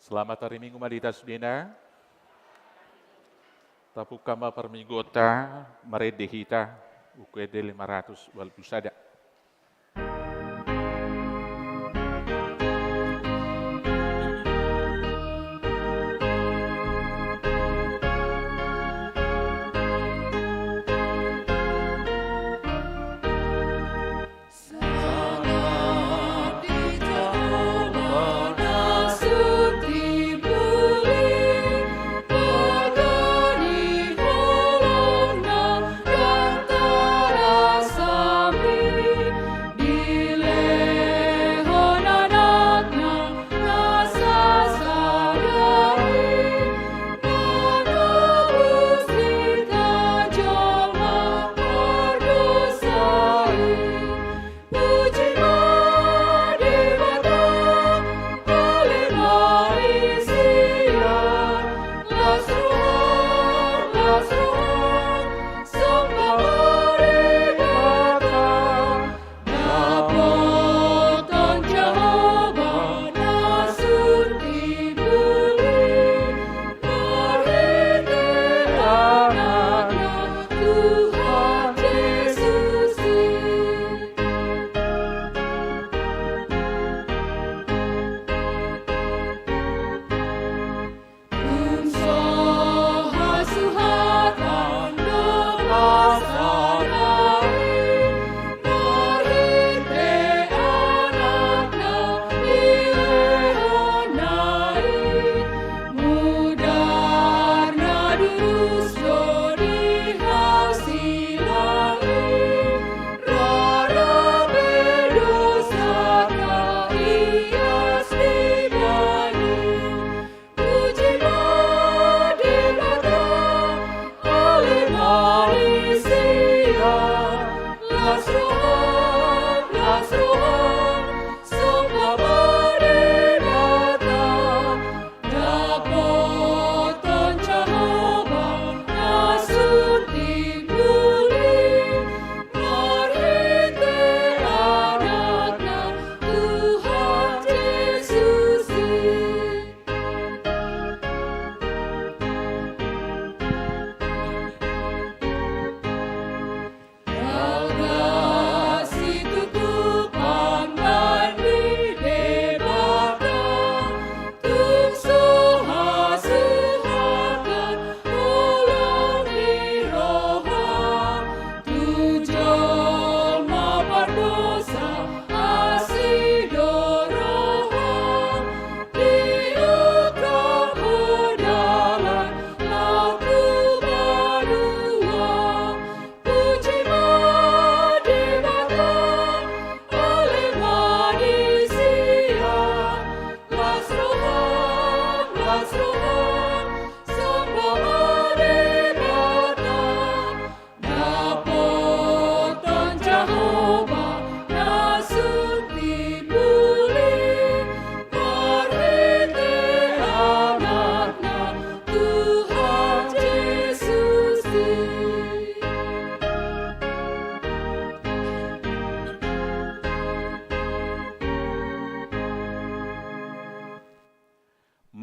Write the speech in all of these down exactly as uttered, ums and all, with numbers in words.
Selamat hari Minggu ma di hita sudena. Tapungka ma parmingguonta, marende hita, Buku Ende lima ratus ualu pulu sada.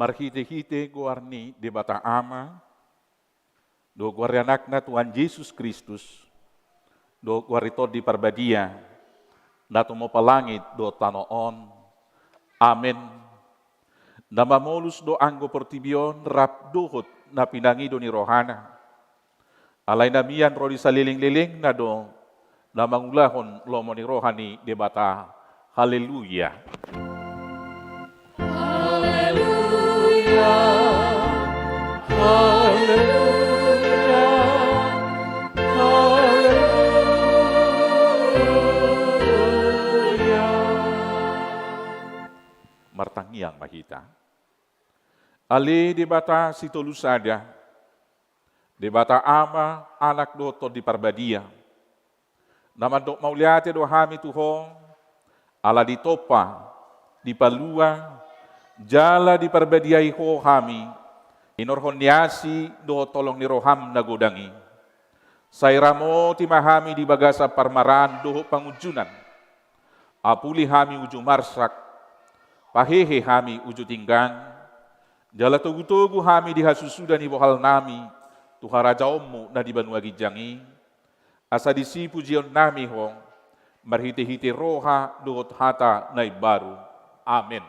Marhitehite goar ni Debata Ama, dohot goar ni Anakna Tuhan Jesus Kristus, dohot goar ni Tondi Parbadia, na tumompa langit dohot tano on. Amen. Na mamolus do anggo portibi on rap dohot na pinangido ni rohana. Alai na mian ro di salelenglelengna do na mangulahon lomo ni roha ni Debata. Haleluya. Haleluya. Haleluya. Haleluya. Martangiang ma hita. Ale Debata Sitolu Sada, Debata Ama, Anak dohot Tondi Parbadia, na mandok mauliate do hami tu Ho, ala ditompa, dipalua, jala diparbadiai Ho hami, hinorhon ni asi dohot holong ni roham na godang i. Sai ramoti ma hami di bagasan parmaraan dohot pangunjunan. Apuli hami uju marsak, pahehe hami uju tinggang, Jala togu-togu hami di hasusuda ni bohal nami tu harajaonmu na di banua ginjang i, asa disi pujion nami Ho, marhite-hite roha dohot hata na imbaru. Amen.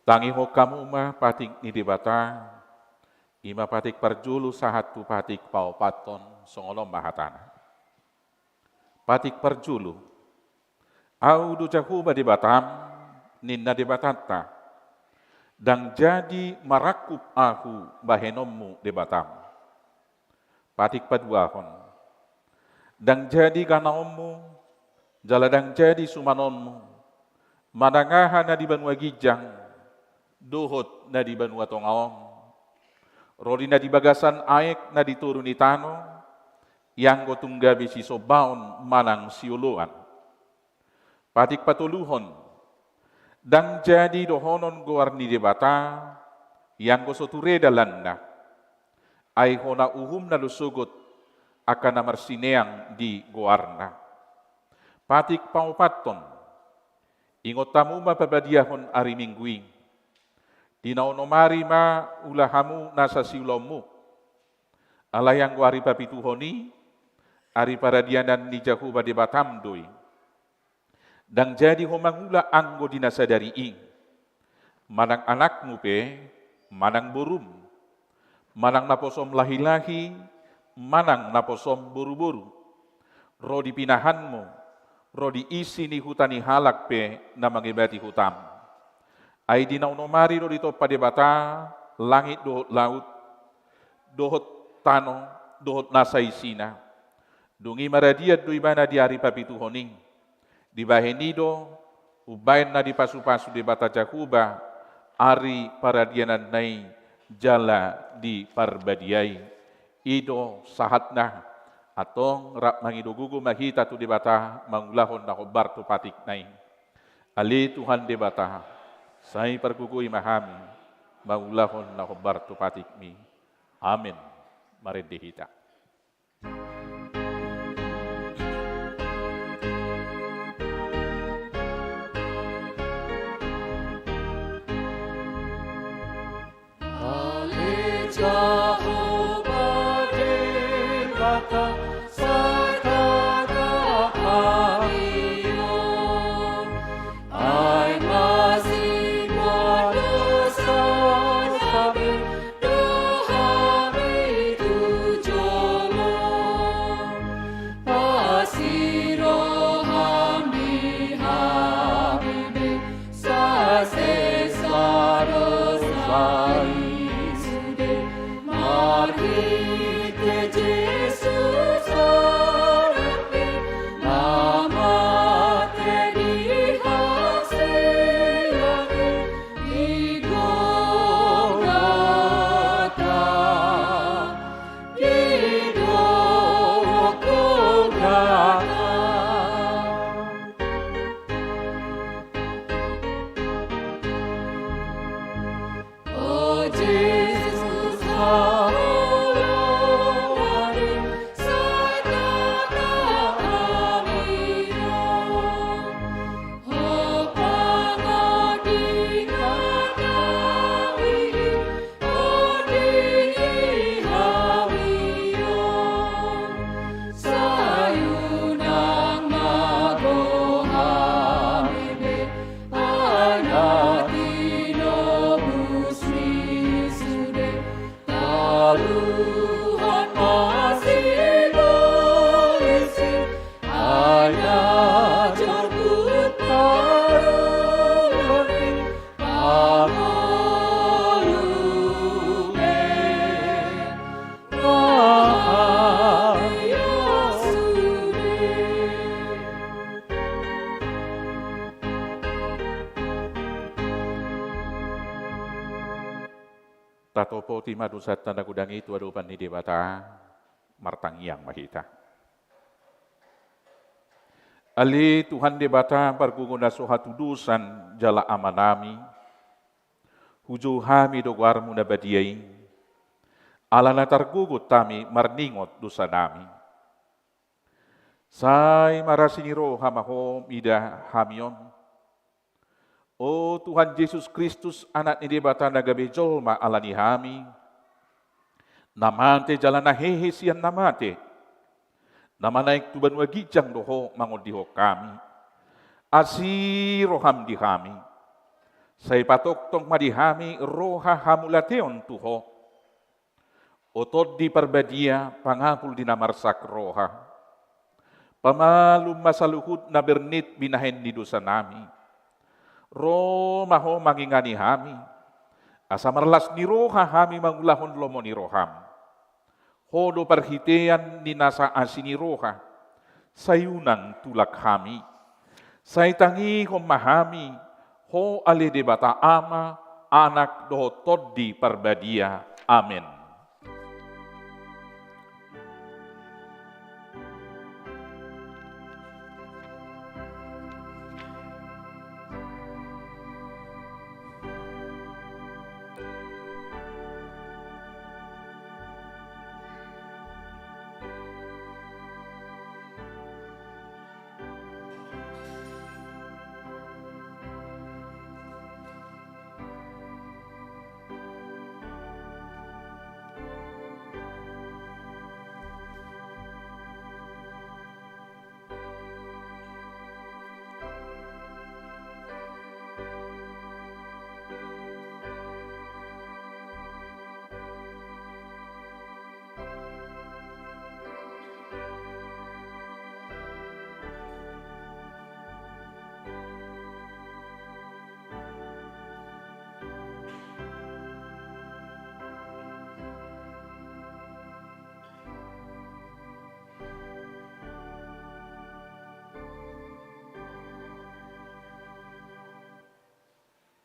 Tangihon hamu ma patik ni Debata, i ma patik parjolo sahat tu patik paopathon, songon on ma hatana. Patik parjolo. Ahu do Jahowa Debatam, ninna Debatanta. Ndang jadi marangkup ahu bahenonmu Debatam. Patik paduahon. Ndang jadi ganaonmu, jala ndang jadi sumanonmu, manang aha na di banua ginjang, dohot na di banua tonga on. Ro di na di bagasan aek na di toru ni tano, ianggo tung gabe sisombaon manang sioloan. Patik patoluhon, ndang jadi dohonon goar ni Debata, ianggo so ture dalanna. Ai hona uhumna do sogot angka na marsineang di goarna. Patik paopathon, ingot hamu ma pabadiahon ari Minggu i. Di na onom ari ma ula hamu nasa siulaonmu. Alai anggo ari papituhon i, ari paradianan ni Jahowa Debatam do i. Ndang jadi ho mangula anggo di na sadari i. Manang anakmu pe, manang borum. Manang naposom lahi-lahi, manang naposom boru-boru. Ro di pinahanmu, ro di isi ni huta ni halak pe na mangebati hutam. Ai di na onom ari do ditompa Debata langit dohot laut, dohot tano, dohot nasa isina. Dung i maradian do ibana di ari papituhon i. Dibahen i do, umbaen na dipasu-pasu Debata Jahowa, ari paradiananna i jala diparbadiai. I do sahatna, antong rap mangido gogo ma hita tu Debata mangulahon na hombar tu patikna i. Ale Tuhan Debata, sai pargogoi ma hami mangulahon na hombar tu patikmi. Amen. Marende hita. Marhite Jesus, anak i, na mate di hasiangi, di Golgota, di dolok Golgota. O Jesus, haholongan i, sai tata hami on. Ho pangodingan nami i, ondingi hami on. Sai unang mago hami be, ai na tinobus ni sude taluhon ma sibolis i, ai na jorgut parulan i, mangolu be ma hami on sude. Tatopoti ma dosanta na godang i tu adopan ni Debata. Martangiang ma hita. Ale Tuhan Debata, pargogo na so hatudosan jala Amanami, hujou hami do goarmu na badia i, ala na targogot hami marningot dosanami. Sai marasi ni roha ma Ho mida hami on. O Tuhan Jesus Kristus, Anak ni Debata na gabe jolma ala ni hami, na mate jala na hehe sian na mate, na manaek tu banua ginjang do Ho mangondihon hami. Asi roham di hami, sai patongtong ma di hami roha hamauliateon tu Ho. O Tondi Parbadia, pangapul di na marsak roha, pamalum ma saluhut na bernit binahen ni dosanami. Ro ma Ho mangingani hami, asa marlas ni roha hami mangulahon lomo ni roham. Ho do parhitean ni nasa asi ni roha, sai unang tulak hami. Sai tangihon ma hami, Ho ale Debata Ama, Anak dohot Tondi Parbadia. Amen.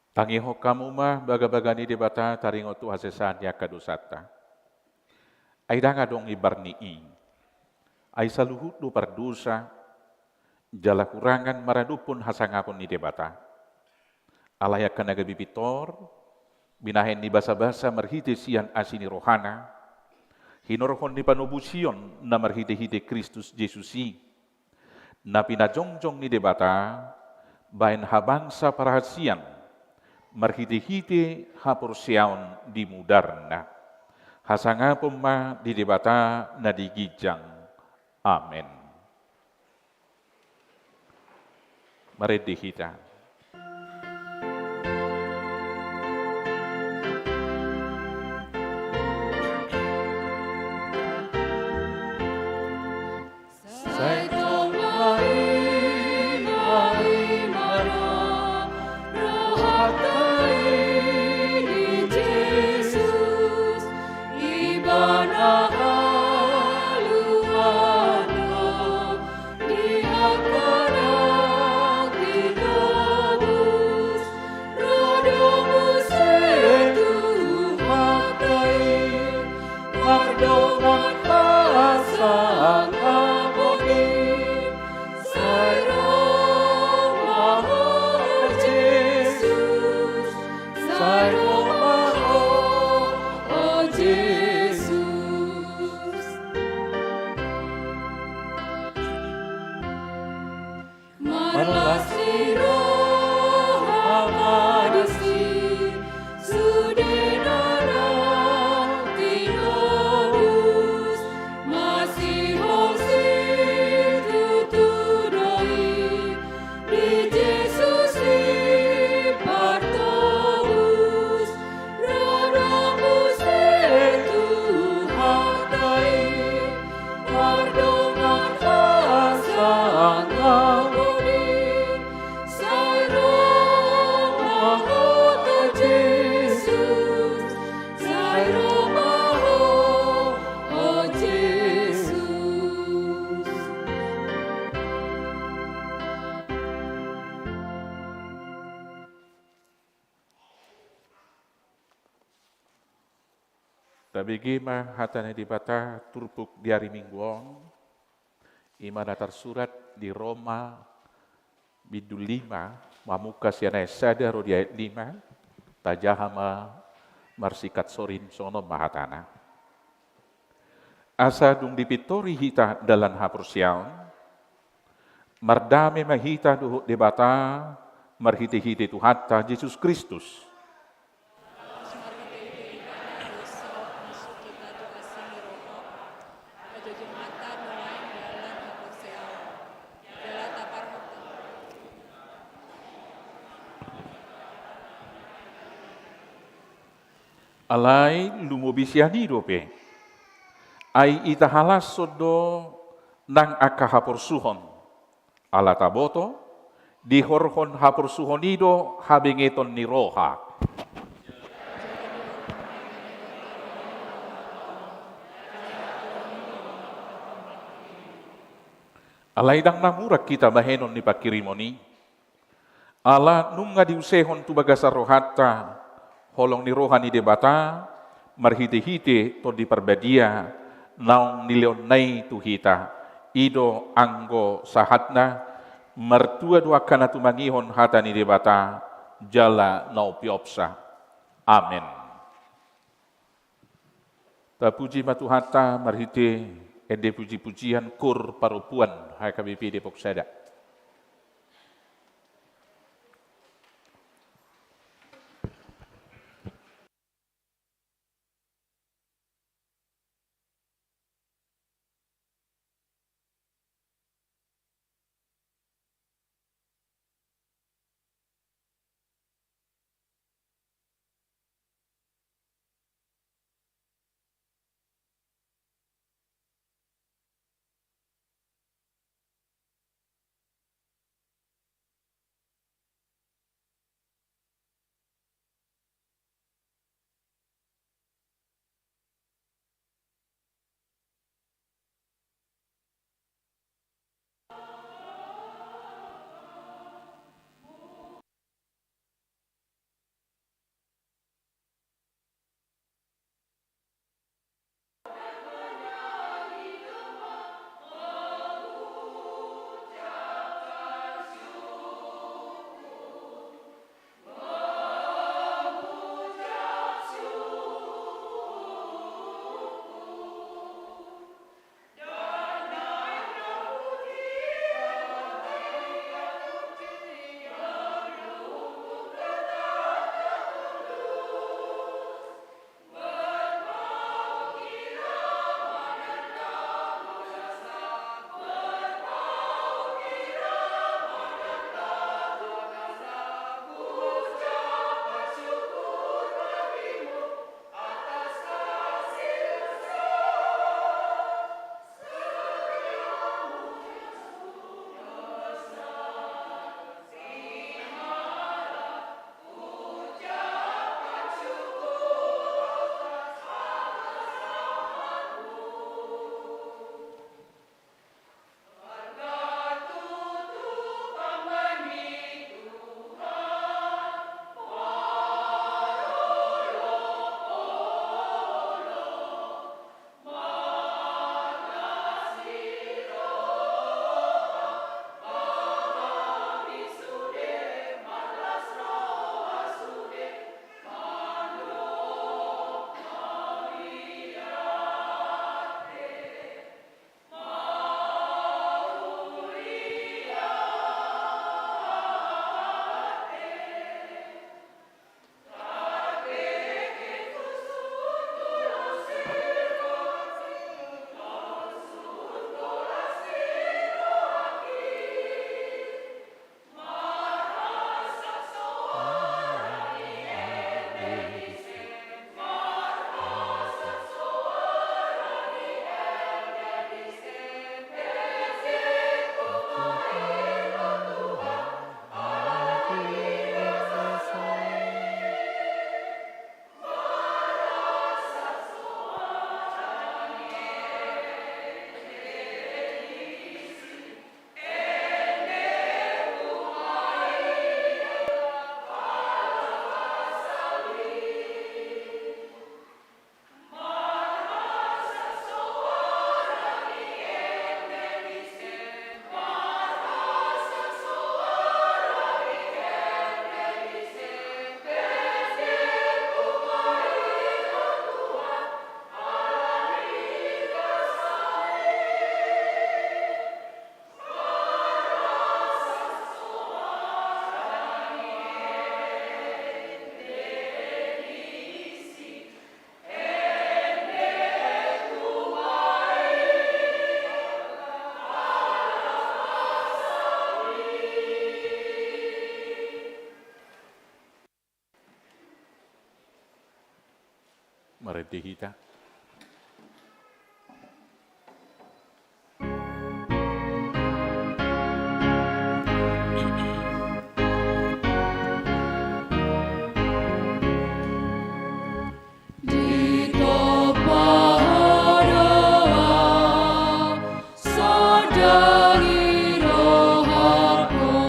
Tangihon hamu ma bagabaga ni Debata taringot tu hasesaan ni angka dosanta. Ai ndang adong imbar ni i. Ai saluhut do pardosa, jala hurangan maradophon hasangapon ni Debata. Alai angka na gabe pintor, binahen ni basabasa marhite sian asi ni rohana, hinorhon ni panobusion na marhitehite Kristus Jesus i, na pinajongjong ni Debata bahen habangsa parhasian, marhitehite haporseaon di mudarna. Hasangapon ma di Debata na di ginjang. Amen. Marende hita. Sai tong ma i, ma i ma rohanta i di Jesus, ibana Haluanon ni angka na tinobus, ro do muse Tuhanta i, mardongan hasangapon i, sai ro ma Ho, o Jesus, sai ro ma Ho, o Jesus. Marlas ni roha ma disi, sude na tinobus, masihol situtu do i, di Jesus i partobus, ro do muse Tuhanta i, mardongan hasangapon i, sai ro ma Ho, o Jesus, sai ro ma Ho, o Jesus. Tabege ma hata ni Debata turpuk di ari Minggu on, i ma na tarsurat di Roma bindu lima, mamungka sian ayat sada ro di ayat lima, tajaha ma marsingkat sorin. Songon on ma hatana. Asa dung dipintori hita dalan haporseaon, mardame ma hita dohot Debata marhitehite Tuhanta Jesus Kristus. Alai lumobi sian i dope. Ai itahalashon do nang angka haporsuhon. Ala taboto, dihorhon haporsuhon i do habengeton ni roha. Alai ndang na murang hita bahenon ni panghirimon i. Ala nunga diusehon tu bagasan rohanta holong ni roha ni Debata marhitehite Tondi Parbadia naung nilehonna i tu hita. I do anggo sahatna. Martua do angka na tumangihon hata ni Debata jala na umpeopsa. Amen. Tapuji ma Tuhanta marhite ende pujipujian Koor Parompuan H K B P Depok Sada. Di hita. Di topa ho do au, sadari rohangku,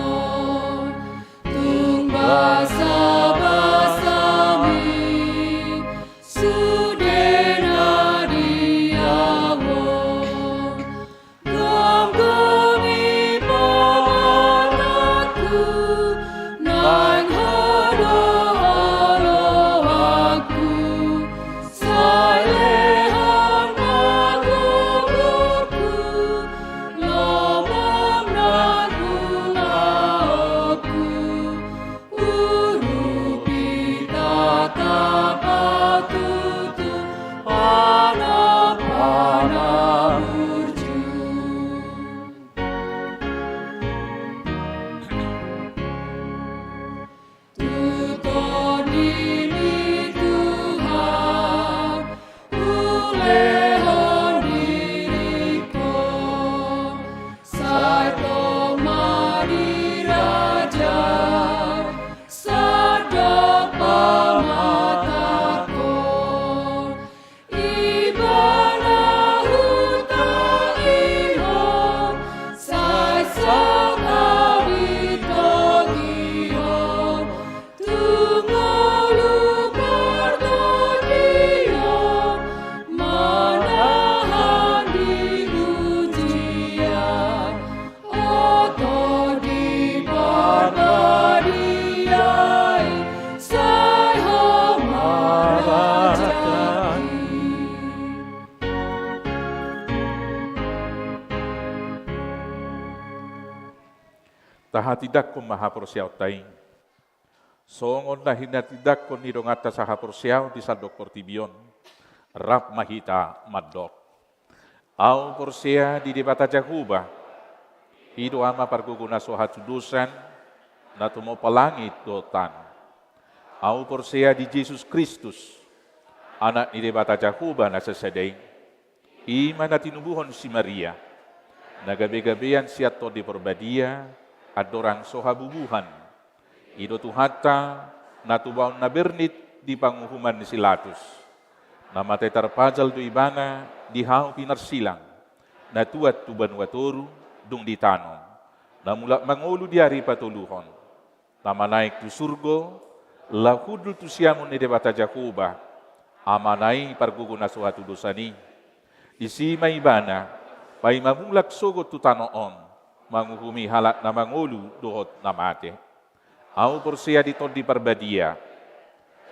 tung basabasami sude na di au on. Gomgomi ma tanganku, naeng ho do oloanku, sai lehon ma gogorku, lomo nang ulaonku. Urupi tatap au tutu, panopana burju. Tu Tondi ni Tuhan, ulehon diringku, sai tong ma dirajai, sandok pamatangkon. Ibana hutangihon, sai sahat ditogihon, tu ngolu partondion, manahan di ujian. O Tondi Parbadia i, sai ho ma raja i. Tahatindangkon ma haporseaonta i. Songon na hinatindangkon ni donganta sahaporseaon di sandok portibi on, rap ma hita mandok. Ahu porsea di Debata Jahowa, i do Ama pargogo na so hatudosan, na tumompa langit dohot tano. Ahu porsea di Jesus Kristus, Anak ni Debata Jahowa na sasada i. I ma na tinubuhon si Maria, na gabegabean sian Tondi Parbadia, andorang so habubuhan. I do Tuhanta, na tubaon na bernit di panguhuman ni si Pilatus. Na mate tarpajal do Ibana di hau pinarsilang, na tuat tu banua toru, dung ditanom, na mulak mangolu di ari patoluhon, na manaek tu surgo, laho hundul tu siamun ni Debata Jahowa, Amana i pargogo na so hatudosan i. Disi ma Ibana, paima mulak sogot tu tano on, manguhumi halak na mangolu dohot na mate. Ahu porsea di Tondi Parbadia,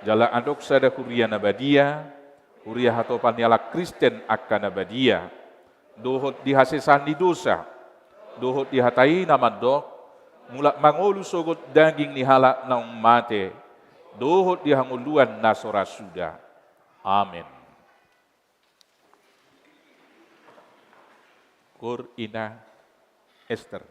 jala adong sada huria na badia, huria hatopan ni halak Kristen angka na badia, dohot di hasesaan ni dosa, dohot di hata i na mandok, mulak mangolu sogot daging ni halak naung mate, dohot di hangoluan na so ra suda. Amen. Koor Ina Ester.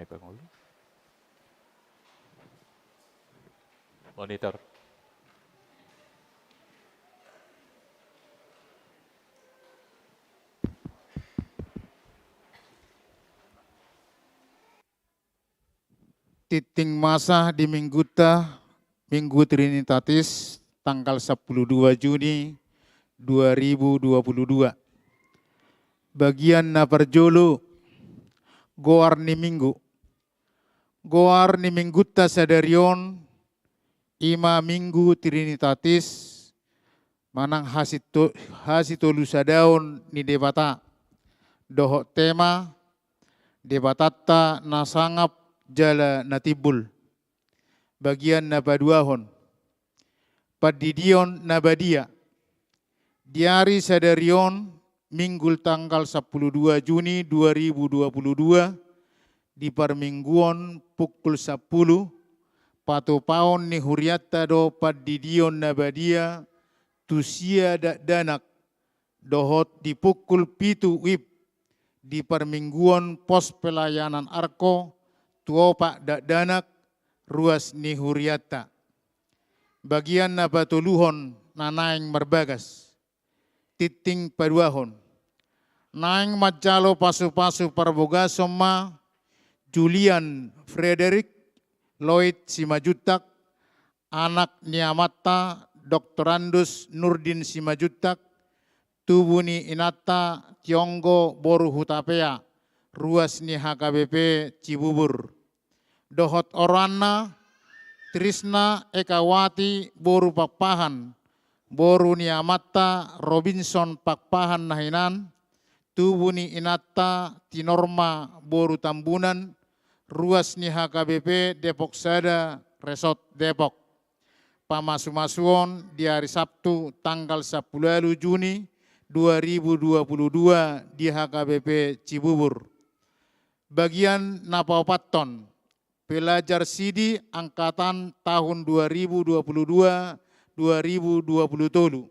Hai pangulu. Monitor. Tintin masa di mingguta, Minggu Trinitatis, tanggal sampulu dua Juni dua ribu dua puluh dua. Bagian na parjolo, goar ni minggu. Goar ni mingguta sadari on, ima Minggu Trinitatis, manang hasito-, hasitolusadaon ni Debata. Dohot tema, Debatanta na sangap jala na timbul. Bagian na paduahon, pandidion na badia. Di ari sadari on, Minggu tanggal sampulu dua Juni dua ribu dua puluh dua, di parmingguon pukul sampulu, patupaon ni hurianta do pandidion na badia tu sia dakdanak, dohot di pukul pitu wib, di parmingguon pos pelayanan Arko, tu opat dakdanak, ruas ni hurianta. Bagian na patoluhon na naeng marbagas. Tintin paduahon. Naeng manjalo pasupasu parbogason ma Julian Frederick Lloyd Simanjuntak, anak ni amanta Doktorandus Nurdin Simanjuntak, tubu ni inanta Tionggo boru Hutapea, ruas ni H K B P Cibubur. Dohot oroanna, Trisna Ekawati boru Pakpahan, boru ni amanta Robinson Pakpahan na hinan, tubu ni inanta Tinorma boru Tambunan, ruas ni H K B P Depok Sada, Resort Depok. Pamasumasuon di ari Sabtu tanggal sampulu ualu Juni dua ribu dua puluh dua di H K B P Cibubur. Bagian na paopathon, pelajar sidi angkatan tahun dua ribu dua puluh dua, dua ribu dua puluh tolu.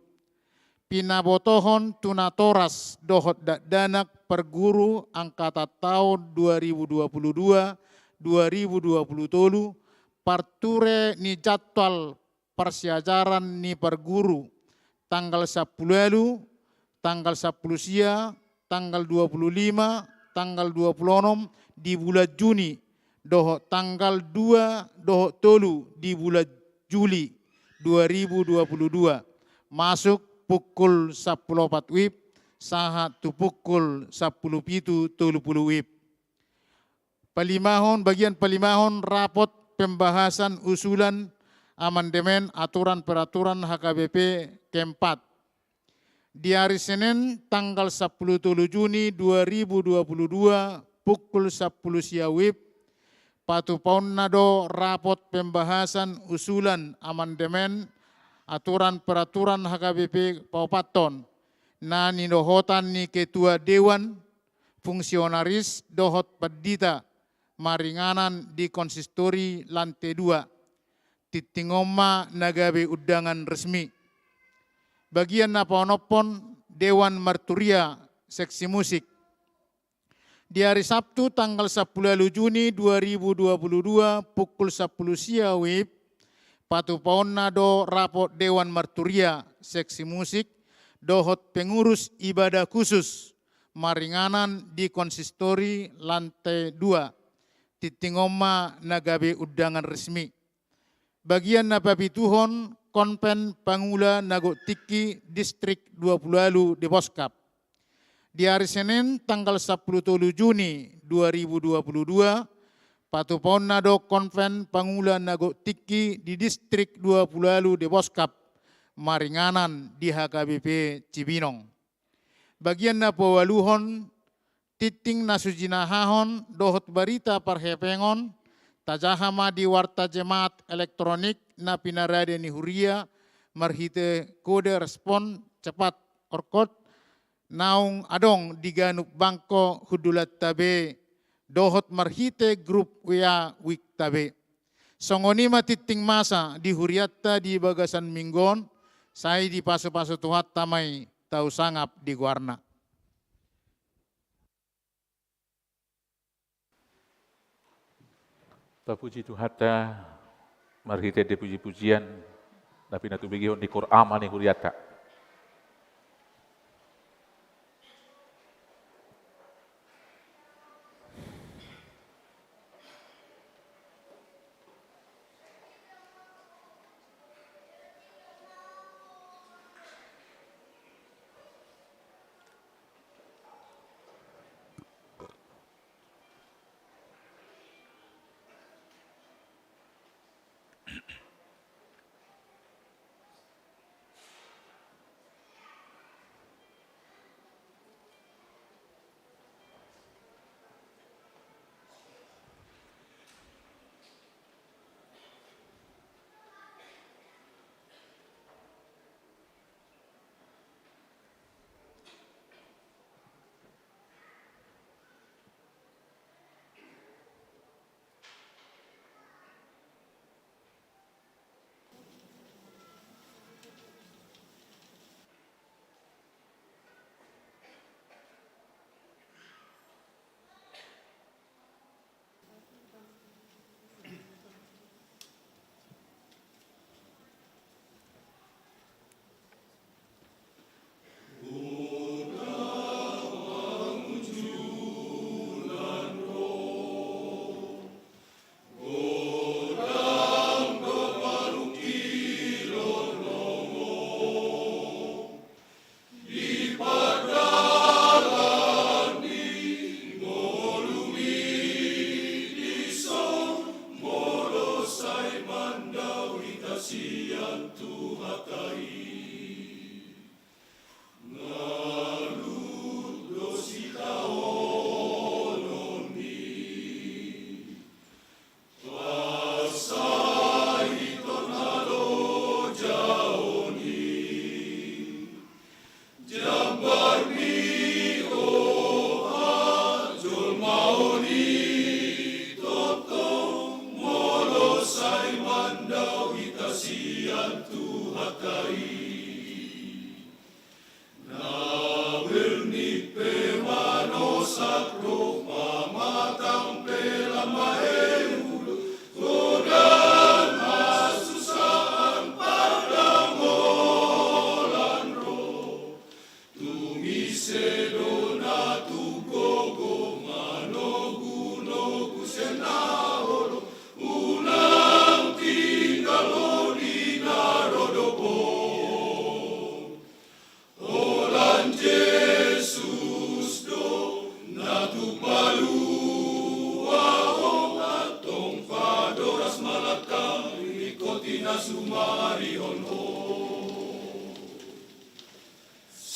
Pinabotohon tu natoras dohot dakdanak parguru angkatan taon dua ribu dua puluh dua, dua ribu dua puluh tolu, parture ni jadwal parsiajaran ni parguru, tanggal sampulu ualu, tanggal sampulu sia, tanggal dua puluh lima, tanggal dua puluh onom di bulan Juni, dohot tanggal dua dohot tolu di bulan Juli dua ribu dua puluh dua, masuk pukul sampulu opat wib sahat tu pukul sampulu pitu tolu pulu wib. Palimahon, bagian palimahon rapot pembahasan usulan amandemen aturan peraturan H K B P keempat. Di ari Senin tanggal sampulu tolu Juni dua ribu dua puluh dua pukul sampulu sia wib, patupaonna do rapot pembahasan usulan amandemen aturan peraturan H K B P paopathon, na nidohotan ni ketua dewan, fungsionaris dohot pandita maringanan di konsistori lantai dua. Tintin on ma na gabe undangan resmi. Bagian na paonomhon, dewan marturia seksi musik. Di ari Sabtu tanggal sampulu ualu Juni dua ribu dua puluh dua pukul sampulu sia wib, patupaonna do rapot dewan marturia seksi musik dohot pengurus ibadah khusus maringanan di konsistori lantai dua. Tintin on ma na gabe undangan resmi. Bagian na papituhon, konven pangula na gok tingki distrik dua puluh ualu Deboskap. Di ari Senin tanggal sampulu tolu Juni dua ribu dua puluh dua, patupaonna do konven pangula na gok tingki di distrik dua puluh ualu Deboskap maringanan di H K B P Cibinong. Bagian na paualuhon, tintin na so jinahahon dohot barita parhepengon, tajaha ma di warta jemaat elektronik na pinarade ni huria marhite kode respon cepat, orkot, naung adong di ganup bangko hundulanta be, dohot marhite grup W A wikta be. Songon i ma tintin masa di hurianta di bagasan minggu on, sai dipasupasu Tuhanta ma i, tau sangap di goarna. Tapuji Tuhanta marhite di puji-pujian na pinatubegihon ni koor ama ni hurianta.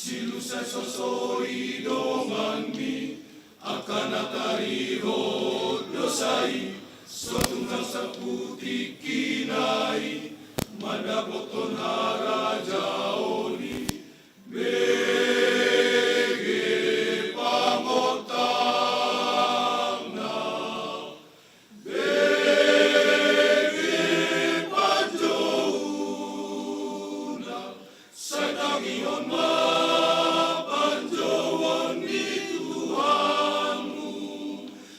Silusai sosori donganmi, angka na tarihot dosa i, so tung saputik hina i mandapothon harajaon i. Bege pangotangna, bege panjouonna, sai tangihon ma panjouon ni Tuhanmu.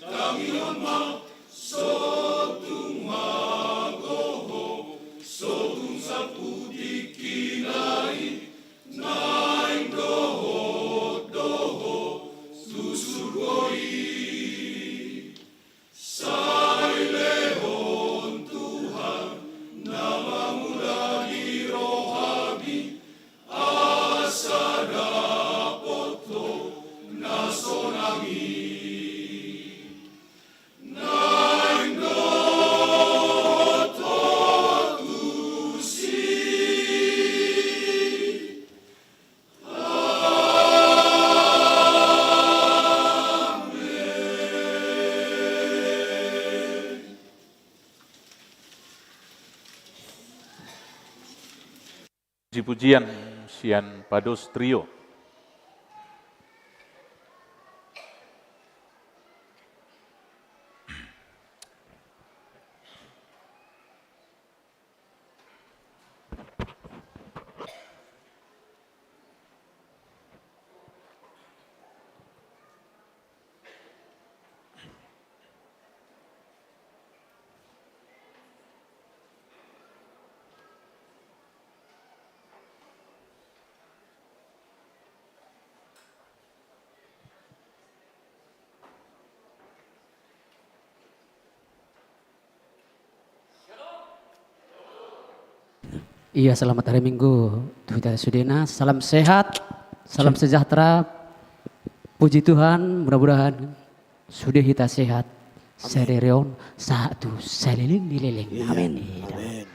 Tangihon ma, so tung mago ho, so tung saputik hina i, naeng dohot do ho tu surgo i. Sai lehon Tuhan na mangula di rohami, asa dapot ho na sonang i. Naeng dohot ho tusi. Amen. Puji-pujian sian Pados Trio. Iya, selamat hari Minggu tu hita sudena. Salam sehat, salam sejahtera. Puji Tuhan, mudah-mudahan sude hita sehat. Sadari on sahat tu saleleng ni leleng. Iya, amin. Amin.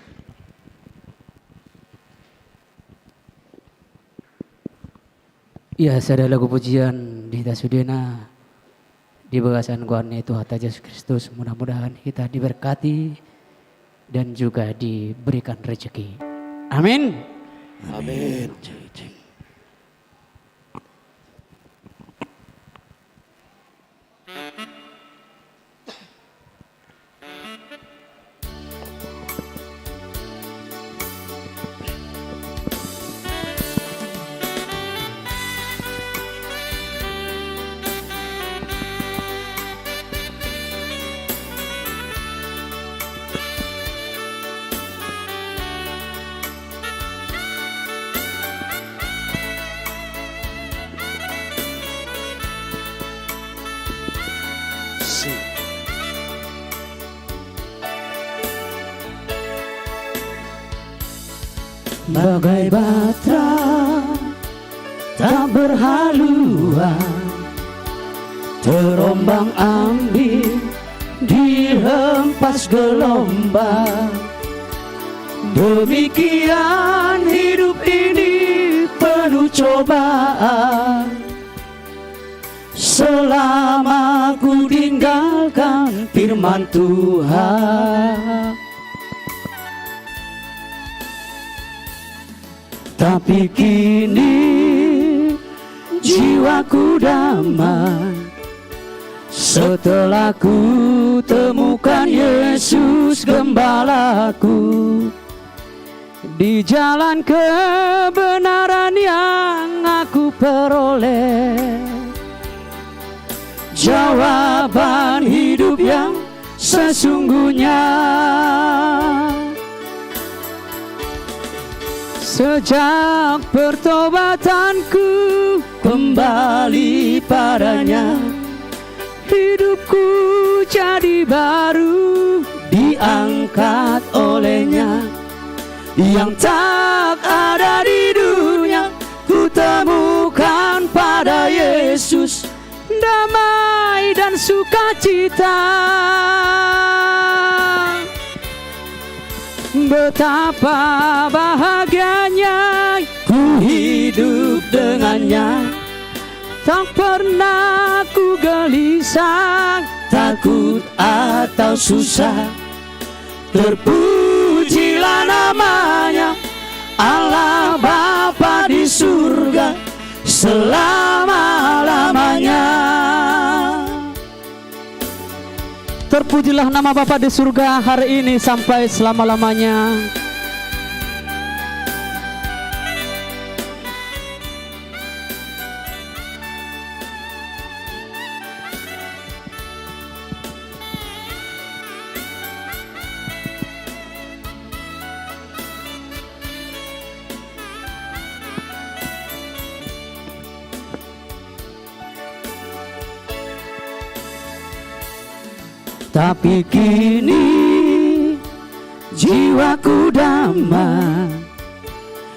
Iya, sada lagu pujian di hita sudena di bagasan goar ni Tuhanta Jesus Kristus. Mudah-mudahan hita diberkati dan juga diberikan rezeki. Amin. Amin. Bagai batra tak berhaluan, terombang-ambing dihempas gelombang. Demikian hidup ini penuh cobaan. Selama ku tinggalkan firman Tuhan. Tapi kini jiwaku damai setelah ku temukan Yesus Gembalaku. Di jalan kebenaran yang aku peroleh, jawaban hidup yang sesungguhnya. Sejak pertobatanku kembali padanya, hidupku jadi baru, diangkat olehnya. Yang tak ada di dunia, ku temukan pada Yesus damai dan sukacita. Betapa bahagianya ku hidup dengannya. Tak pernah ku gelisah, takut atau susah. Terpujilah namanya, Allah Bapa di surga selama-lamanya. Terpujilah nama Bapa di surga hari ini sampai selama-lamanya. Tapi kini jiwaku damai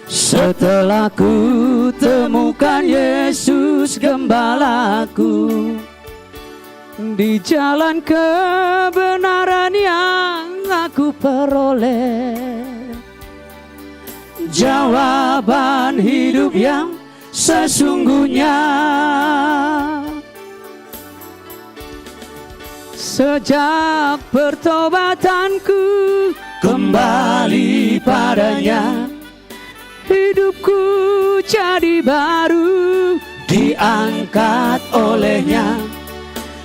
setelah ku temukan Yesus Gembalaku. Di jalan kebenaran yang aku peroleh, jawaban hidup yang sesungguhnya. Sejak pertobatanku kembali padanya, hidupku jadi baru, diangkat olehnya.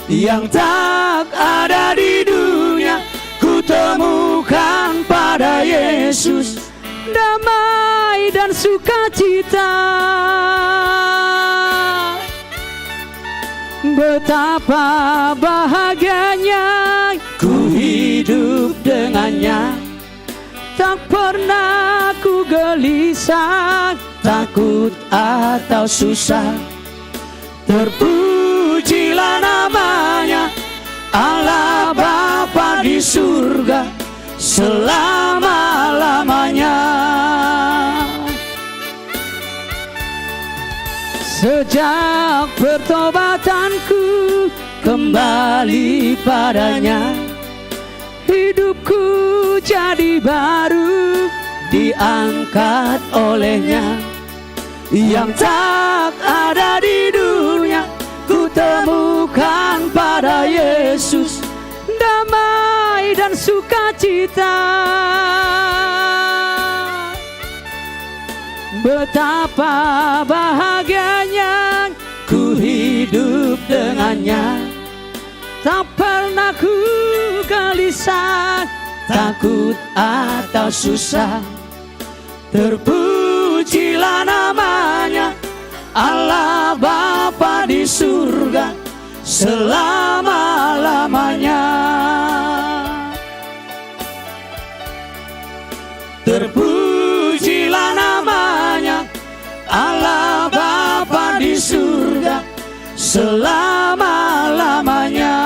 Yang tak ada di dunia, ku temukan pada Yesus damai dan sukacita. Betapa bahagianya ku hidup dengannya. Tak pernah ku gelisah, takut atau susah. Terpujilah namanya, Allah Bapa di surga selama-lamanya. Sejak pertobatanku kembali padanya, hidupku jadi baru, diangkat olehnya. Yang tak ada di dunia, ku temukan pada Yesus damai dan sukacita. Betapa bahagianya ku hidup dengannya. Tak pernah ku gelisah, takut atau susah. Terpujilah namanya, Allah Bapa di surga selama-lamanya. Terpujilah namanya, Allah Bapa di surga selama-lamanya.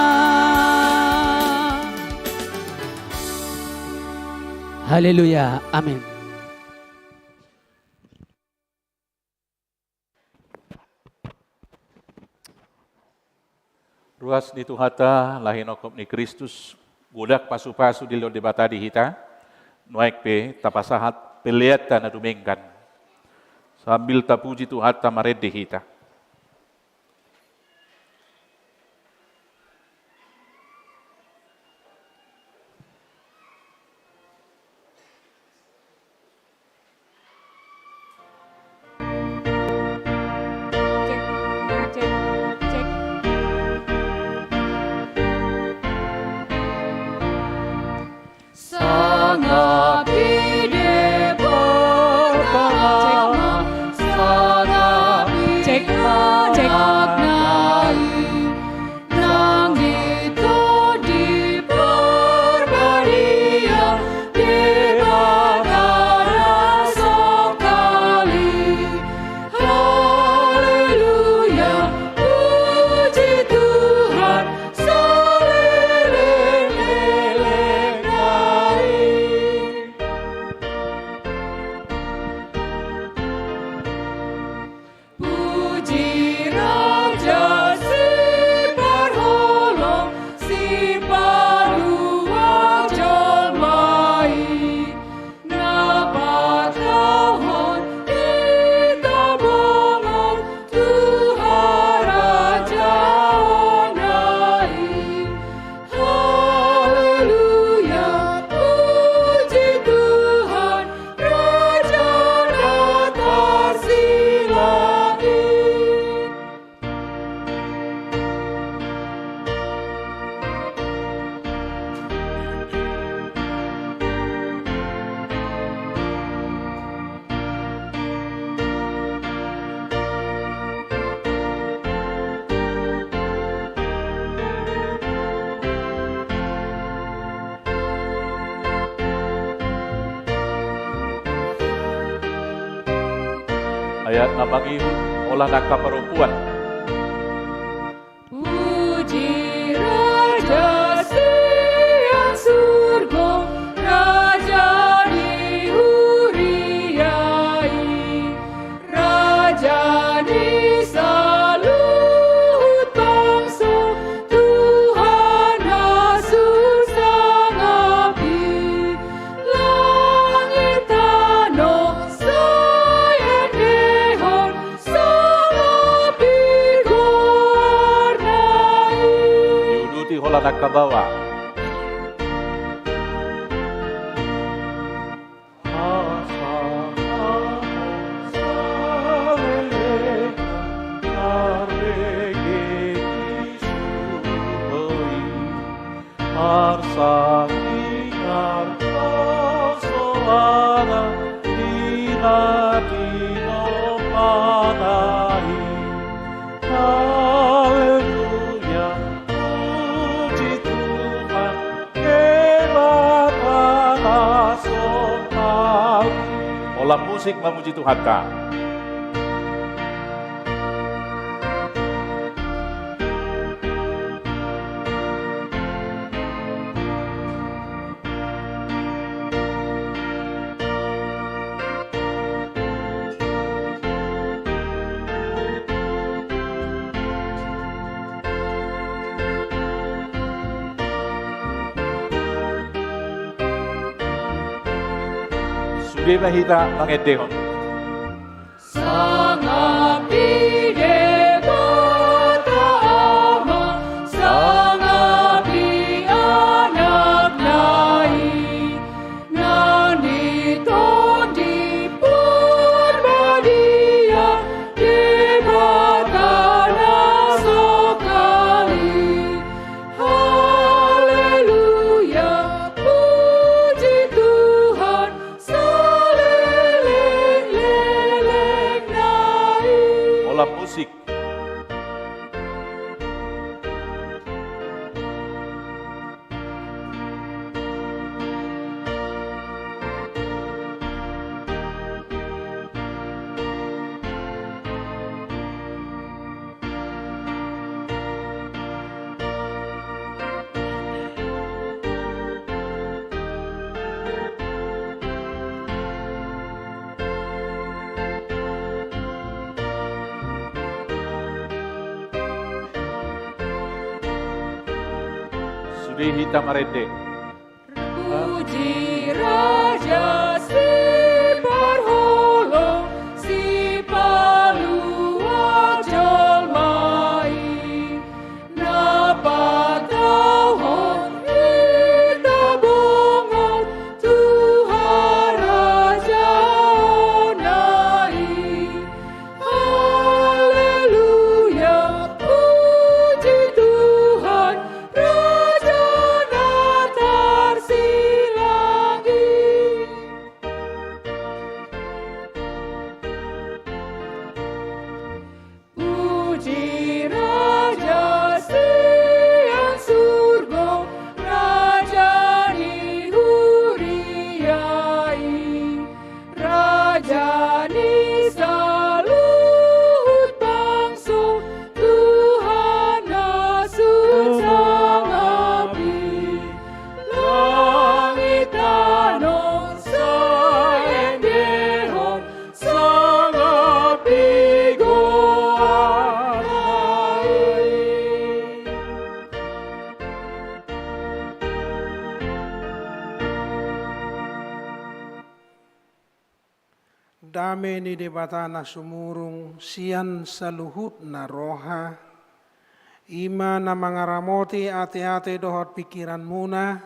Haleluya. Amin. Ruas ni Tuhanta, laho hinongkop ni Kristus, godang pasupasu dilehon Debata di hita, nuaeng pe tapasahat peleanta na dumenggan. Sambil tapuji Tuhanta, marende hita. Sangapi di portama, sangapi di portama. Nang i tu di Parbadia, Debata na songkali. Haleluya, puji Tuhan, saleleng-lelengna i. Puji Raja Siparholong, Sipalua jolma i, na patauhon hita bongot tu harajaonna i. Haleluya, puji Tuhan, Raja na tarsilang i. Ayat na mangihut, holan angka parompuan. Puji Raja sian surgo, Raja ni huria i, Raja ni saluhut bangso, Tuhan na sun sangap i. Langit tano sai endehon, sangap i goarna i. Diuduti holan angka baoa. Marsaringar do soara di na tinompana i. Haleluya, puji Tuhan, Debata na songkali. Holan musik mamuji Tuhanta. Sude ma hita mangendehon. Sangap di Debata Ama, sangap di Anakna i, nang di Tondi Parbadia, Debata na sokal i. Haleluya, puji Tuhan, saleleng-lelengna i. Holan musik. Sude hita marende. Puji Raja Siparholong, Sipalua jolma i, na patauhon hita bongot tu harajaonna i. Haleluya, puji Tuhan, Raja na tarsilang i. Puji Raja sian surgo, Raja ni huria i. Raja ni saluhut bangso, Tuhan na sun sangap i. Langit tano sai endehon, sangap i goarna i. Dame ni Debata na sumurung sian saluhutna roha, i ma na mangaramoti ateate dohot pingkiranmuna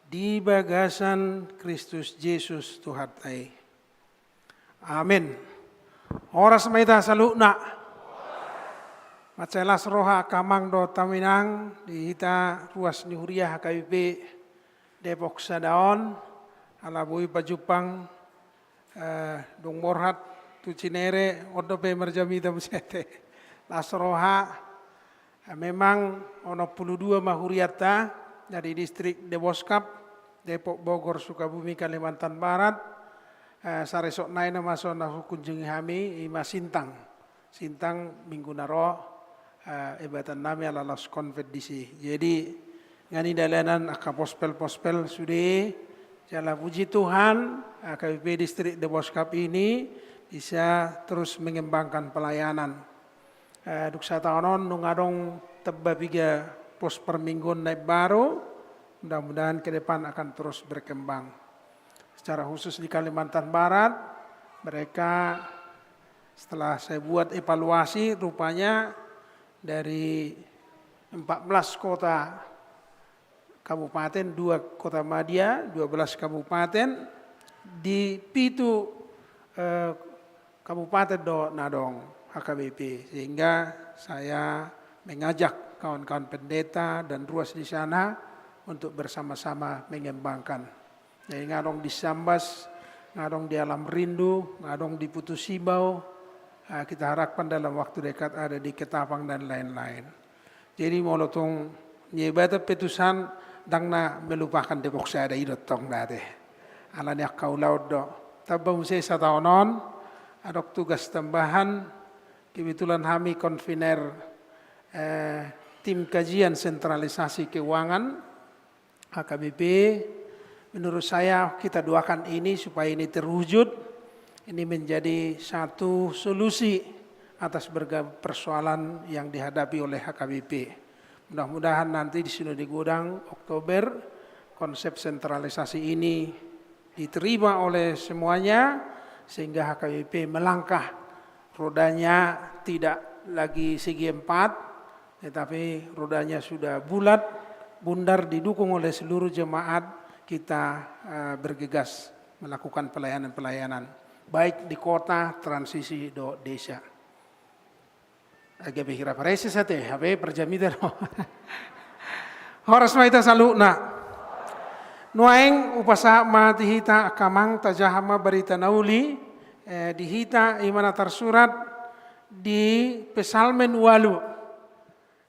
di bagasan Kristus Jesus Tuhanta i. Amen. Horas ma hita saluhutna. Mansai las roha angka amang dohot inang di hita ruas ni huria H K B P Depok Sada on, ala boi pajumpang, eh, dung borhat tu Cinere, on dope marjamita muse ate. Las roha, eh, memang onom pulu dua ma hurianta, dari distrik Deboskap, Depok, Bogor, Sukabumi, Kalimantan Barat, eh, saresot nai na maso na hukunjungi hami, i ma Sintang. Sintang minggu na ro, eh, ebatannami ala laos konven disi. Jadi, nga ni dalanan angka pospel-pospel sude, jala puji Tuhan, eh, H K B P Distrik Deboskap ini bisa terus mengembangkan pelayanan. Eh, dung sataon on, nunga adong tamba piga pos permingguon na imbaru, mudah-mudahan ke depan akan terus berkembang. Secara khusus di Kalimantan Barat, mereka setelah saya buat evaluasi, rupanya dari empat belas kota kabupaten, dua kota madya, dua belas kabupaten, di pitu, eh, kabupaten do na adong H K B P. Sehingga saya mengajak kawan-kawan pendeta dan ruas di sana untuk bersama-sama mengembangkan. Jadi, nga adong di Sambas, nga adong di Alam Rindu, nga adong di Putusibau. Ah, kita harapkan dalam waktu dekat ada di Ketapang dan lain-lain. Jadi, molo tung Debata pe tusan, ndang na melupakan Depok Sada i do tong da ate. Ala ni angka ulaon do. Tamba muse sataon on, adong tugas tambahan, kebetulan hami konvener, eh, tim kajian sentralisasi keuangan, H K B P, menurut saya kita doakan ini supaya ini terwujud, ini menjadi satu solusi atas berbagai persoalan yang dihadapi oleh H K B P. Mudah-mudahan nanti di Sinode Godang, Oktober, konsep sentralisasi ini diterima oleh semuanya, sehingga H K B P melangkah. Rodanya tidak lagi segi empat, tetapi rodanya sudah bulat, bundar, didukung oleh seluruh jemaat, kita, eh, bergegas melakukan pelayanan-pelayanan, baik di kota, transisi, dohot desa. Gabe hira pareses ate, hape parjamita do. Horas ma hita saluhutna. Nuaeng hupasahat ma di hita angka amang, tajaha ma barita na uli, eh, di hita, i ma na tarsurat di Psalmen ualu.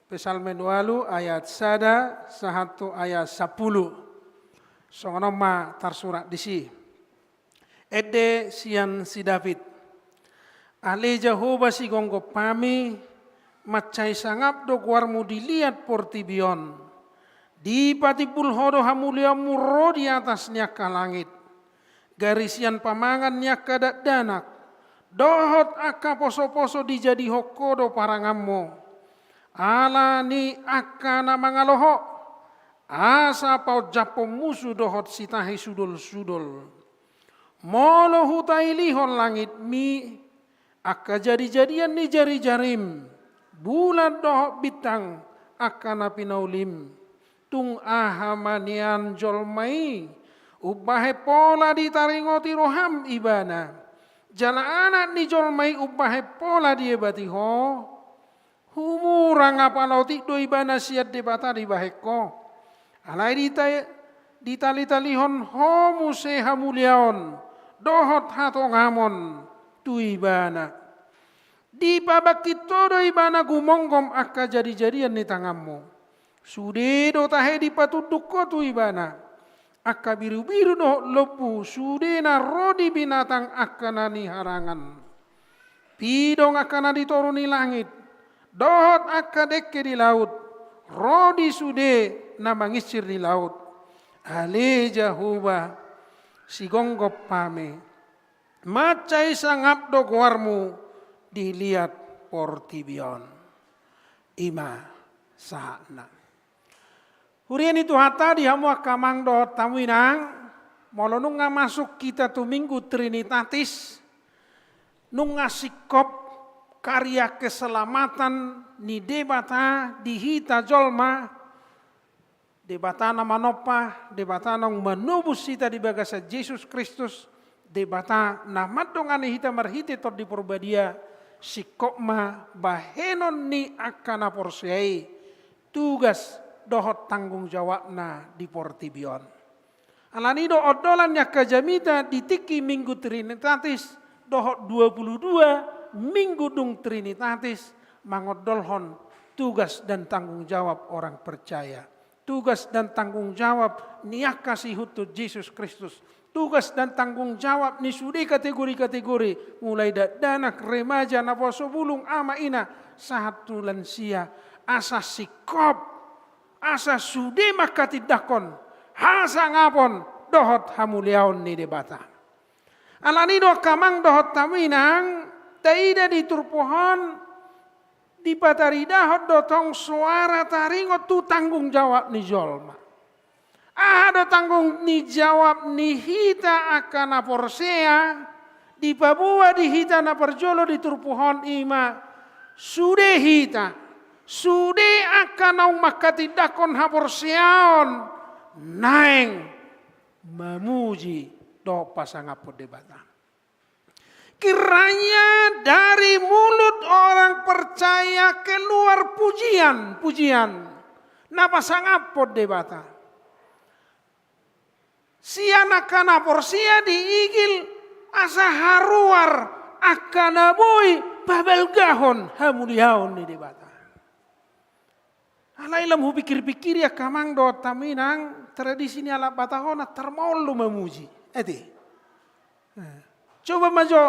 Psalmen ualu ayat sada sahat tu ayat sampulu. Songon on ma tarsurat disi. Ende sian si David. Ale Jahowa, sigomgom hami, mansai sangap do goarmu di liat portibi on. Dipatimbul ho do hamuliaonmu ro di atas ni angka langit. Gari sian pamangan ni angka dakdanak dohot angka posoposo dijadihon ho do paranganmu. Ala ni angka na mangalo ho, asa paonjaphon musu dohot sitahi sudolsudol. Molo hutailihon langitmi, angka jadijadian ni jarijarim, bulan dohot bintang, angka na pinaulim, tung aha ma nian jolma i, umbahen pola ditaringoti roham ibana, jala anak ni jolma i umbahen pola diebati ho? Humurang apala otik do ibana sian Debata dibahen ho. Alai dita-, ditalitalihon ho muse hamuliaon dohot hatongamon tu ibana. Dipabangkit ho do ibana gumonggom angka jadijadian ni tanganmu. Sude do tahe dipatunduk ho tu ibana. Angka birubiru dohot lombu sude na ro di binatang angka na niharangan. Pidong angka na di toru ni langit, dohot angka dengke di laut, ro di sude na manginsir di laut. Ale Jahowa, sigomgom hami, mansai sangap do goarmu di liat portibi on. I ma sahatna. Huria ni Tuhanta, di hamu angka amang dohot hamu inang, molo nunga masuk hita tu Minggu Trinitatis, nunga singkop karya keselamatan ni Debata di hita jolma, Debata na manompa, Debata naung manobus hita di bagasan Jesus Kristus, Debata na mandongani hita marhite Tondi Parbadia, singkop ma bahenon ni angka na porsea i tugas dohot tanggung jawabna di portibi on. Alani do ondolan ni angka jamita di tingki Minggu Trinitatis dohot dua puluh dua minggu dung Trinitatis mangondolhon tugas dan tanggung jawab orang percaya. Tugas dan tanggung jawab ni angka siihuthu Jesus Kristus. Tugas dan tanggung jawab ni sude kategori-kategori, mulai dakdanak, remaja, naposobulung, ama ina, sahat tu lansia, asa singkop, asa sude mangkatindangkon hasangapon dohot hamuliaon ni Debata. Alani do angka amang dohot hamu inang, taida di turpuk on, dipataridahon do tong soara taringot tu tanggung jawab ni jolma. Aha do tanggung ni jawab ni hita angka na porsea, dipaboa di hita na parjolo di turpuk on, i ma sude hita, sude angka naung mangkatindangkon haporseaon, naeng mamuji dohot pasangaphon Debata. Kiranya dari mulut orang percaya keluar pujian, pujian na pasangaphon Debata. Sian angka na porsea diigil asa haruar angka na boi pabalgahon hamuliaon ni Debata. Alai lam hupikir-pikiri angka amang dohot hamu inang, tradisi ni halak Batak on na tarmaol do mamuji. Ate. Eh, coba ma jo,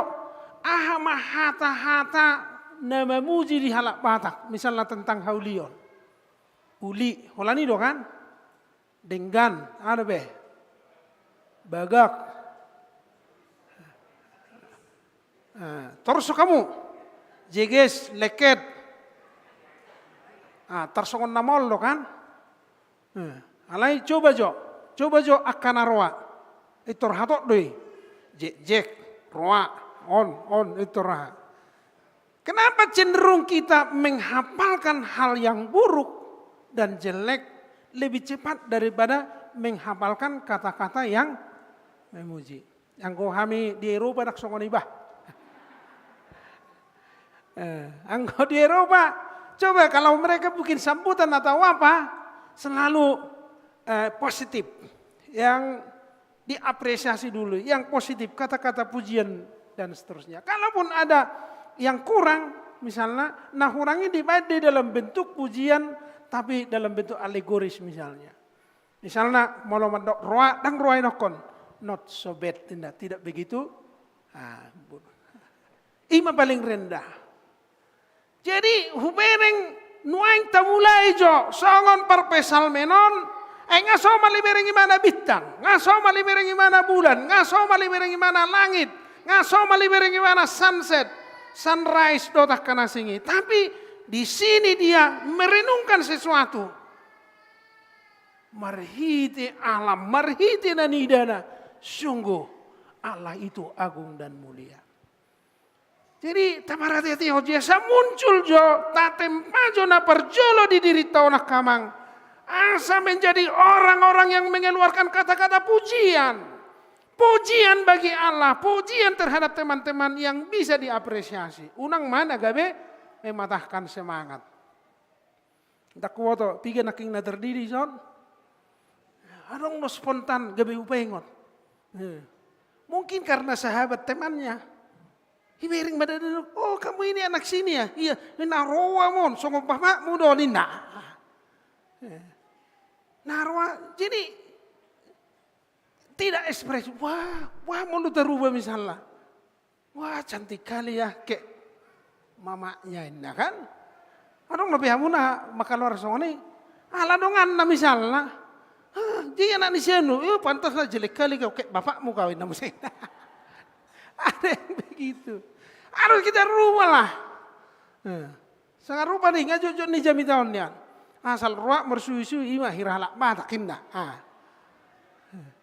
aha ma hata-hata na mamuji di halak Batak, misalna tentang haulion. Uli, holan i do kan? Denggan, aha dope? Bagak. Ah, torus hamu. Jeges, lengket. Ah, tarsongon na maol do kan? Ah, alai coba jo. Coba jo angka na roa. Pintor hatop do i. Jek, jek, roa, on, on, pintor aha. Kenapa cenderung kita menghafalkan hal yang buruk dan jelek lebih cepat daripada menghafalkan kata-kata yang memuji? Anggo hami di Eropa ndang songon i bah. Eh, anggo di Eropa, coba kalau mereka bikin sambutan atau apa, selalu, eh, positif. Yang diapresiasi dulu, yang positif, kata-kata pujian dan seterusnya. Kalaupun ada yang kurang, misalnya, nah, kurang ini dibaen di dalam bentuk pujian, tapi dalam bentuk alegoris misalnya. Misalnya, molo mandok roa, ndang roa idokkon, not so bad, tidak, tidak begitu. Ah, bu-, i ma paling rendah. Jadi, hubereng nuaeng tamulai jo, songon parpsalmen on, ai nga somal ibereng ibana bintang, nga somal ibereng ibana bulan, nga somal ibereng ibana langit, nga somal ibereng ibana sunset, sunrise dohot angka na asing i. Tapi di sini dia merenungkan sesuatu. Marhite alam, marhite na niidana, sungguh Allah itu agung dan mulia. Jadi, taparhatian hujia, asa muncul jo, tatempa jo na parjolo di dirinta on angka amang. Asa menjadi orang-orang yang mengeluarkan kata-kata pujian. Pujian bagi Allah, pujian terhadap teman-teman yang bisa diapresiasi. Unang ma na gabe mematahkan semangat. Ndang huboto, piga nangkin na tardidi son? Adong do spontan gabe hupaingot. Eh. Mungkin karena sahabat temannya. Ibereng ma dada, "Oh, kamu ini anak sini ya?" "Iya." "Ini na roa mon, songon bapakmu do," ninna. Eh. Na roa, jadi tidak ekspresif. Wah, wah, molo taruba misalna. "Wah, cantik kali ya, kayak mamanya," ninna kan. Adong dope hamuna mangkaluar songon i. Ala donganna misalna. "Ah, dia anak ni si anu, eh, pantaslah jelek kali kau, kayak bapakmu kau," ninna muse. Ada yang begitu. Harus kita rubah lah. Eh. Sangarupa do i, nga jotjot ni jamita on nian. Asal roa marsuisui, i ma hira halak Batak ninna. Ah.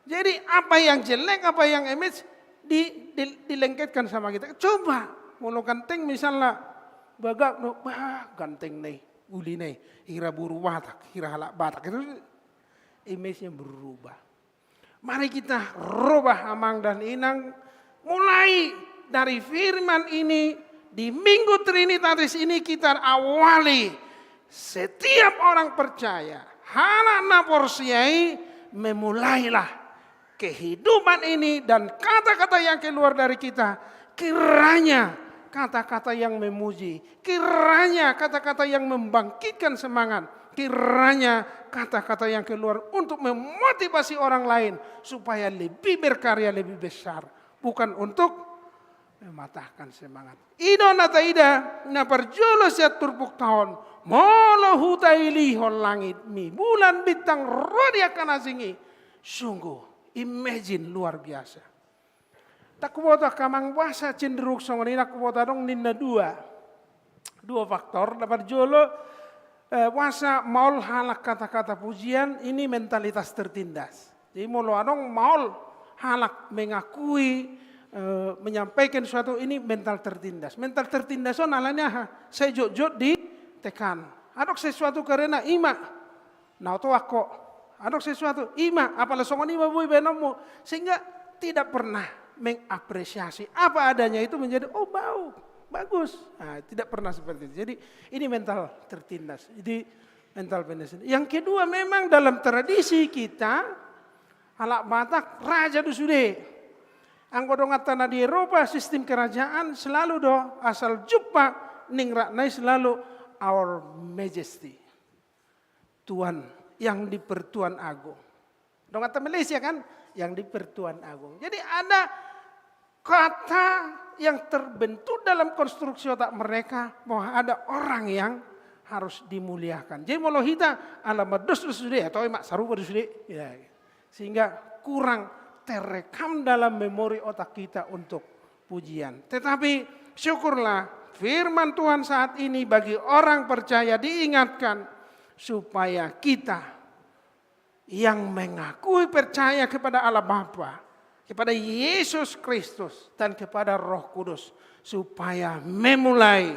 Jadi apa yang jelek, apa yang image di, di, dilengketkan sama kita. Coba, molo ganteng misalna, bagak do, "Bah, ganteng na i, uli na i, hira boru Batak, hira halak Batak." Itu image-nya berubah. Mari kita rubah, amang dan inang, mulai dari firman ini, di Minggu Trinitatis ini kita awali. Setiap orang percaya, halak na porsea i, memulailah kehidupan ini dan kata-kata yang keluar dari kita, kiranya kata-kata yang memuji, kiranya kata-kata yang membangkitkan semangat, kiranya kata-kata yang keluar untuk memotivasi orang lain supaya lebih berkarya, lebih besar, bukan untuk mematahkan semangat. I do na taida, na parjolo sian turpukta on, molo hutailihon langit, mi bulan, bintang, ro di angka na asing i, sungguh, imagine luar biasa. Ndang huboto angka amang boasa cenderung songon i, ndang huboto, adong ninna dua. Dua faktor, na parjolo, eh, boasa maol halak kata-kata pujian, ini mentalitas tertindas. Jadi molo adong maol halak mengakui, eh, menyampaikan sesuatu, ini mental tertindas. Mental tertindas on alani aha? Sai jotjot ditekan. Adong sesuatu karena i ma na oto angko. Adong sesuatu, i ma, apala songon i ma boi baenonmu. Sehingga tidak pernah mengapresiasi. Apa adanya itu menjadi, "Oh, bau, bagus." Nah, tidak pernah seperti itu. Jadi, ini mental tertindas. Jadi, mental tertindas. Yang kedua, memang dalam tradisi kita, halak Batak, raja do sude. Anggo donganta na di Eropa, sistem kerajaan selalu do, asal jumpa ningratna i selalu Our Majesty. Tuan, yang di Pertuan Agung. Donganta Malaysia kan, yang di Pertuan Agung. Jadi ada kata yang terbentuk dalam konstruksi otak mereka bahwa ada orang yang harus dimuliakan. Jadi molo hita ala mandosdos sude, atau mak sarupa do sude. Ya. Sehingga kurang terekam dalam memori otak kita untuk pujian. Tetapi syukurlah, firman Tuhan saat ini bagi orang percaya diingatkan supaya kita yang mengakui percaya kepada Allah Bapa, kepada Yesus Kristus dan kepada Roh Kudus, supaya memulai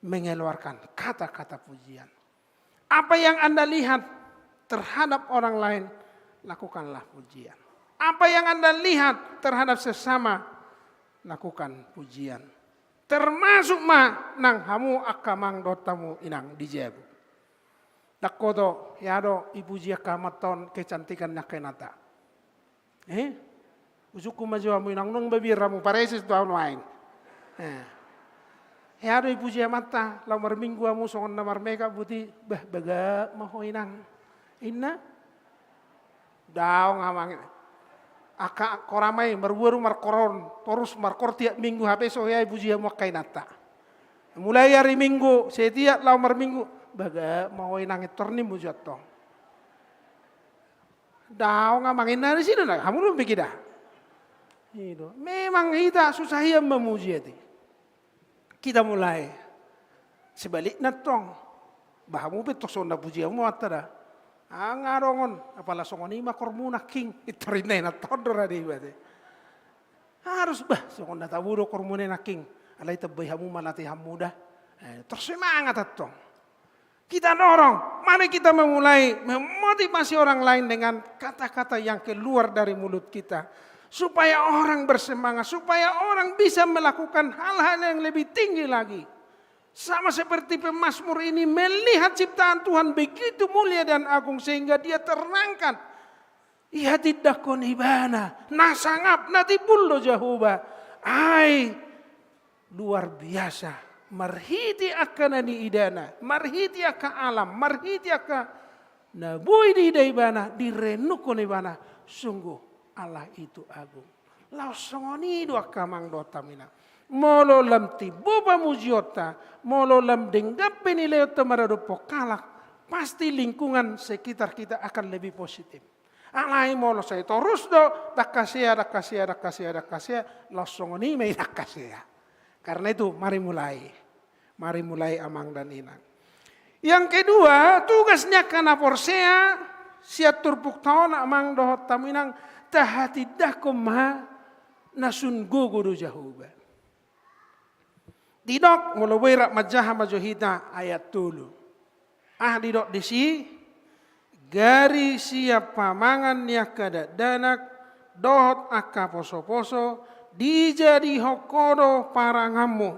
mengeluarkan kata-kata pujian. Apa yang Anda lihat terhadap orang lain, lakukanlah pujian. Apa yang Anda lihat terhadap sesama, lakukan pujian. Termasuk ma nang hamu angka amang dohot hamu inang di jabu. Dang hoto, hea do dipuji angka amanta on kecantikan ni angka inanta. Eh? Ujungku ma jo hamu inang, nunga mabiar hamu, pareses do ahu nuaeng. Eh. Hea do dipuji amanta, laho marminggu hamu songon na marmekap, boti, bah, bagak ma ho inang. Inna? Daong amang. Angka koramai, marboru markoron, torus markoor tiap minggu hape so hea dipuji hamu angka inanta. Mulai ari Minggu, setiap laho marminggu, bagak ma ho inang, pintor nimmu jo antong. Daong amang, inna disi do na, hamu do begeda. I do. Memang hita susah hian mamuji ate. Kita mulai. Sebalikna tong. Bah, hamu pe tong songon na puji hamu amanta da. Nga adong on, apala songon i ma kormuna nangkin. Pintor inna inanta on do rade iba ate. Harus bah, songon na tabo do kormuna nangkin. Alai tambai hamu ma latihanmu da. Eh, tersemangat antong. Kita dorong, mari kita memulai memotivasi orang lain dengan kata-kata yang keluar dari mulut kita. Supaya orang bersemangat, supaya orang bisa melakukan hal-hal yang lebih tinggi lagi. Sama seperti pemazmur ini melihat ciptaan Tuhan begitu mulia dan agung sehingga dia terangkat. Ihatindangkon ibana, na sangap, na timbul do Jahowa. Ai, luar biasa. Marhite angka na niidana, marhite angka alam, marhite angka na boi diida ibana, direnungkon ibana, sungguh Allah itu agung. Laos songon i do angka amang dohot hamu inang. Molo lam timbo pamujionta, molo lam denggan penilaionta maradophon halak, pasti lingkungan sekitar kita akan lebih positif. Alai molo sai torus do, dang hasea, dang hasea, dang hasea, dang hasea, laos songon i ma i dang hasea. Karena itu, mari mulai. Mari mulai amang dan inang. Yang kedua, tugas ni angka na porsea, sian turpukta on amang dohot hamu inang, tahatindangkon ma na sun gogo do Jahowa. Didok, molo boi rap manjaha ma jo hita ayat tolu. Aha didok disi? Gari sian pamangan ni angka dakdanak dohot angka posoposo, dijadihon ho do paranganmu,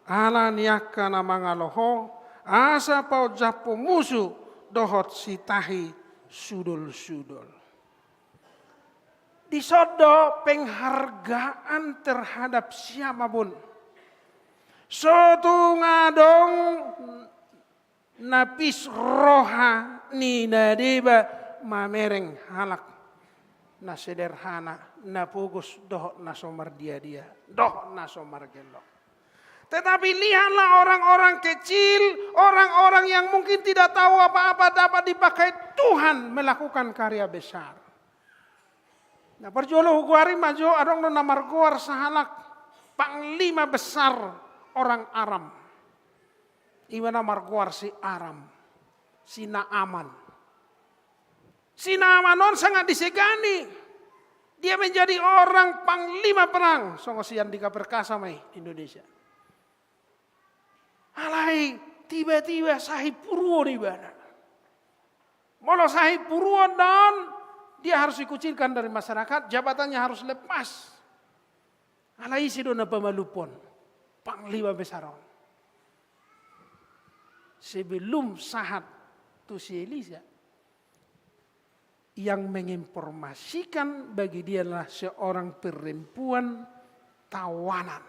ala ni angka na mangalo ho, asa paonjaphon musu dohot sitahi sudolsudol. Dison do penghargaan terhadap siapapun. So tung adong na pis roha ni na deba mamereng halak na sederhana, na pogos dohot na so mardiadia, dohot na so margellok. Tetapi lihatlah orang-orang kecil, orang-orang yang mungkin tidak tahu apa-apa dapat dipakai Tuhan melakukan karya besar. Na parjolo hugoari ma jo, adong do na margoar sahalak panglima besar orang Aram. Ima na margoar si Aram, si Naaman. Si Naaman on sangat disegani. Dia menjadi orang panglima perang. Songon si Andika Perkasa ma i di Indonesia. Alai tiba-tiba sahit puruon ibana. Molo sahit puruon do on, dia harus dikucilkan dari masyarakat, jabatannya harus lepas. Alai ise do na pamalumhon? Panglima besar on. Sebelum sahat tu si Elisa, yang menginformasikan bagi dia adalah seorang perempuan tawanan.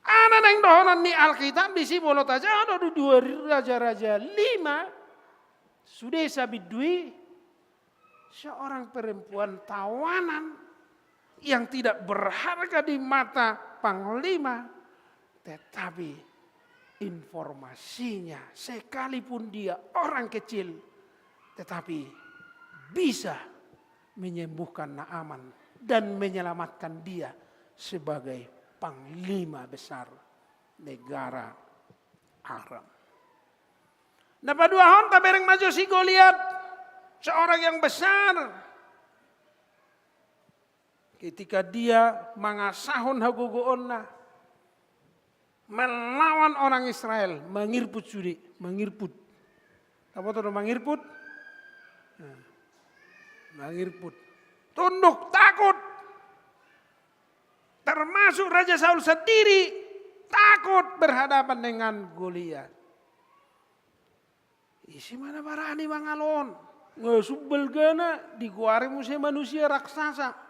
Aha naeng dohonon ni Alkitab disi? Molo tajaha do di dua Raja-raja lima, sude sabindu i, seorang perempuan tawanan yang tidak berharga di mata panglima, tetapi informasinya, sekalipun dia orang kecil, tetapi bisa menyembuhkan Naaman dan menyelamatkan dia sebagai panglima besar negara Aram. Na paduahon, tabereng ma jo si Goliat, seorang yang besar. Ketika dia mangasahon hagogoonna melawan orang Israel, mangirput sude, mangirput. Taboto do mangirput? Nah, mangirput. Tunduk, takut. Termasuk Raja Saul sendiri takut berhadapan dengan Goliat. Ise ma na barani mangalo on? Nga sumbalgana digoari muse manusia raksasa.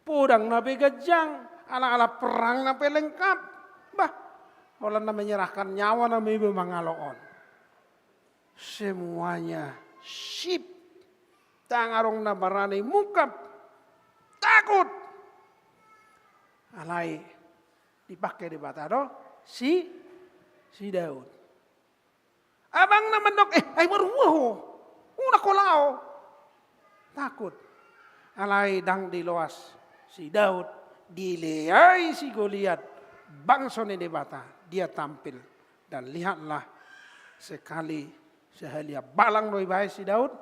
Podang na pe ganjang, alat-alat perang na pe lengkap. Bah, holan na menyerahkan nyawa nama iba mangalo on. Semuanya sip. Ndang adong na barani mungkap. Takut. Alai dipake Debata do si, si Daud. Abangna mandok, eh, ai marhua ho. Unang ho laho. Takut. Alai ndang diloas si Daud, dileai si Goliat, bangso ni Debata, dia tampil. Dan lihatlah, sekali sahali hambalang do dibaen si Daud,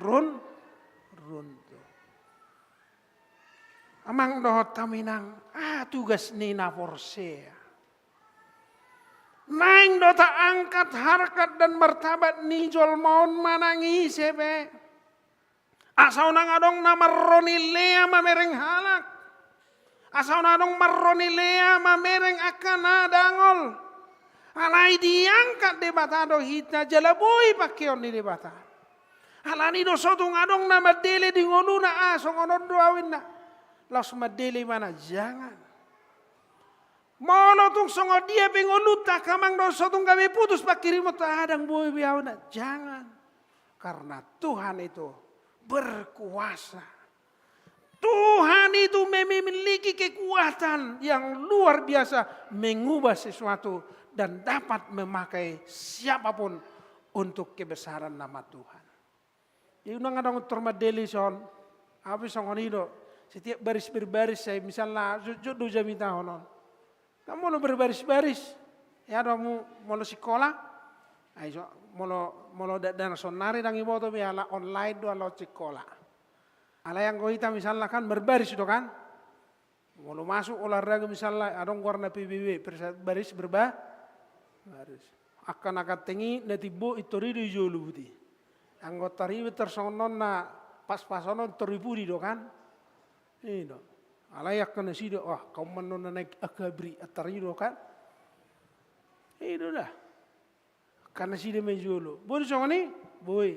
run, runtuh. Amang dohot hamu inang, ah, tugas ni na porsea. Naeng do taangkat harkat dan martabat ni jolma on manang ise pe. Asa unang adong na marro ni lea mamereng halak. Asa unang adong marro ni lea mamereng angka na dangol. Alai diangkat Debata do hita jala boi pangkeon ni Debata. Alani do so tung adong na mandele di ngoluna, ah, songon on do au inna. Laos mandele ibana, jangan. Molo tung songon dia pe ngolunta, angka amang dohot inang, so tung gabe putus pangkirimonta, ah, ndang boi be au inna, jangan. Karena Tuhan itu berkuasa. Tuhan itu memiliki kekuatan yang luar biasa mengubah sesuatu dan dapat memakai siapapun untuk kebesaran nama Tuhan. Jadi unang adong tor mandele dison, au pe songon i do. Setiap baris berbaris, sai misalna jotjot do jamitahon on. Kan molo berbaris-baris, ia do hamu molo sikola, ai so, molo, molo dakdanak saonari ndang diboto be ala online do ala on sikola. Alai anggo hita misalna kan berbaris do kan. Molo masuk olahraga misalna, adong goarna P B B, persa-, baris berba-, baris. Angka na ganteng i, na timbo, pintor i do di jolo buti. Anggo antar i, pintor songon on na pas-pason on, pintor i pudi do kan. I do. Alai angka nasida, wah, kaumman on na naeng angka bri, antar i do kan. I do da. Angka nasida ma i jolo. Boi do songon i? Boi.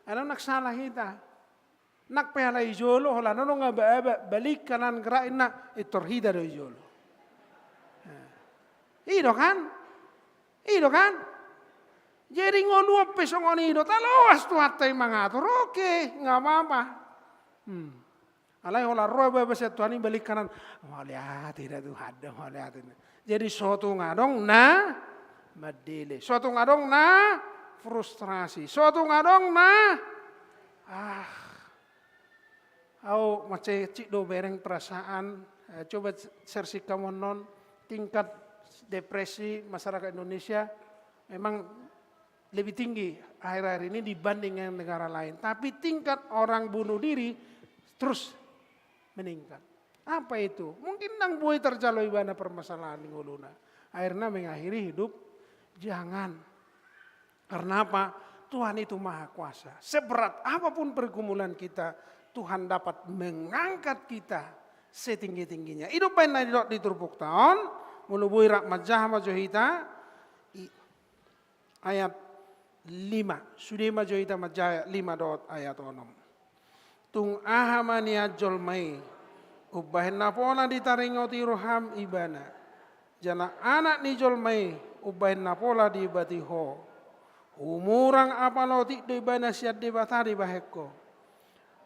Alai ndang sala hita. Nang pe halak i jolo, holan adong aba-aba, balik kanan gerak inna, pintor hita do i jolo. Nah. I do kan? I do kan? Jadi ngolu on pe songon i do, taloas Tuhanta i mangatur, oke, nggak apa-apa. Hmm. Alai holan ro aba-aba sian Tuhan i balik kanan, mauliate da Tuhan da, mauliate da. Jadi so tung adong na mandele, so tung adong na frustrasi, so tung adong na, ah, au mansai cik do bereng perasaan, eh, coba searching hamu annon, tingkat depresi masyarakat Indonesia memang lebih tinggi akhir-akhir ini dibanding yang negara lain. Tapi tingkat orang bunuh diri terus meningkat. Apa itu? Mungkin ndang boi tarjalo ibana permasalahan di ngoluna. Akhirnya mengakhiri hidup, jangan. Karena apa? Tuhan itu maha kuasa. Seberat apapun pergumulan kita, Tuhan dapat mengangkat kita setinggi-tingginya. I do umbahen na nidok di turpukta on, molo boi rap manjaha ma jo hita, i-, ayat lima. Sude ma jo hita manjaha ayat lima dohot ayat onom. Tung aha ma nian jolma i, umbahen na pola ditaringoti roham ibana. Jala anak ni jolma i, umbahen na pola diobati ho. Humurang apala otik do ibana sian Debata dibahen ho.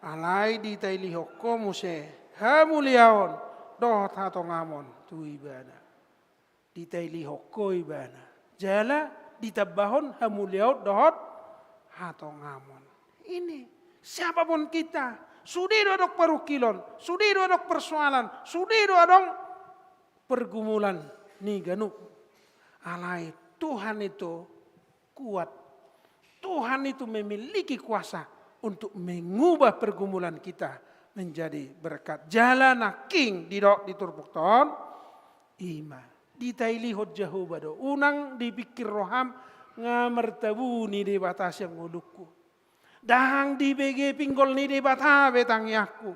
Alai ditailihon ho muse hamuliaon dohot hatongamon tu ibana. Ditailihon ho ibana. Jala ditambahon hamuliaon dohot hatongamon. Ini, siapapun kita, sude do adong parungkilon, sude do adong persoalan, sude do adong pergumulan ni ganup. Alai Tuhan itu kuat. Tuhan itu memiliki kuasa untuk mengubah pergumulan kita menjadi berkat. Jala nangkin didok di turpukta on, ima ditailihon Jahowa do, unang dipikir roham nga martabuni Debata sian ngolungku. Ndang dibege pinggol ni Debata be tangiangku.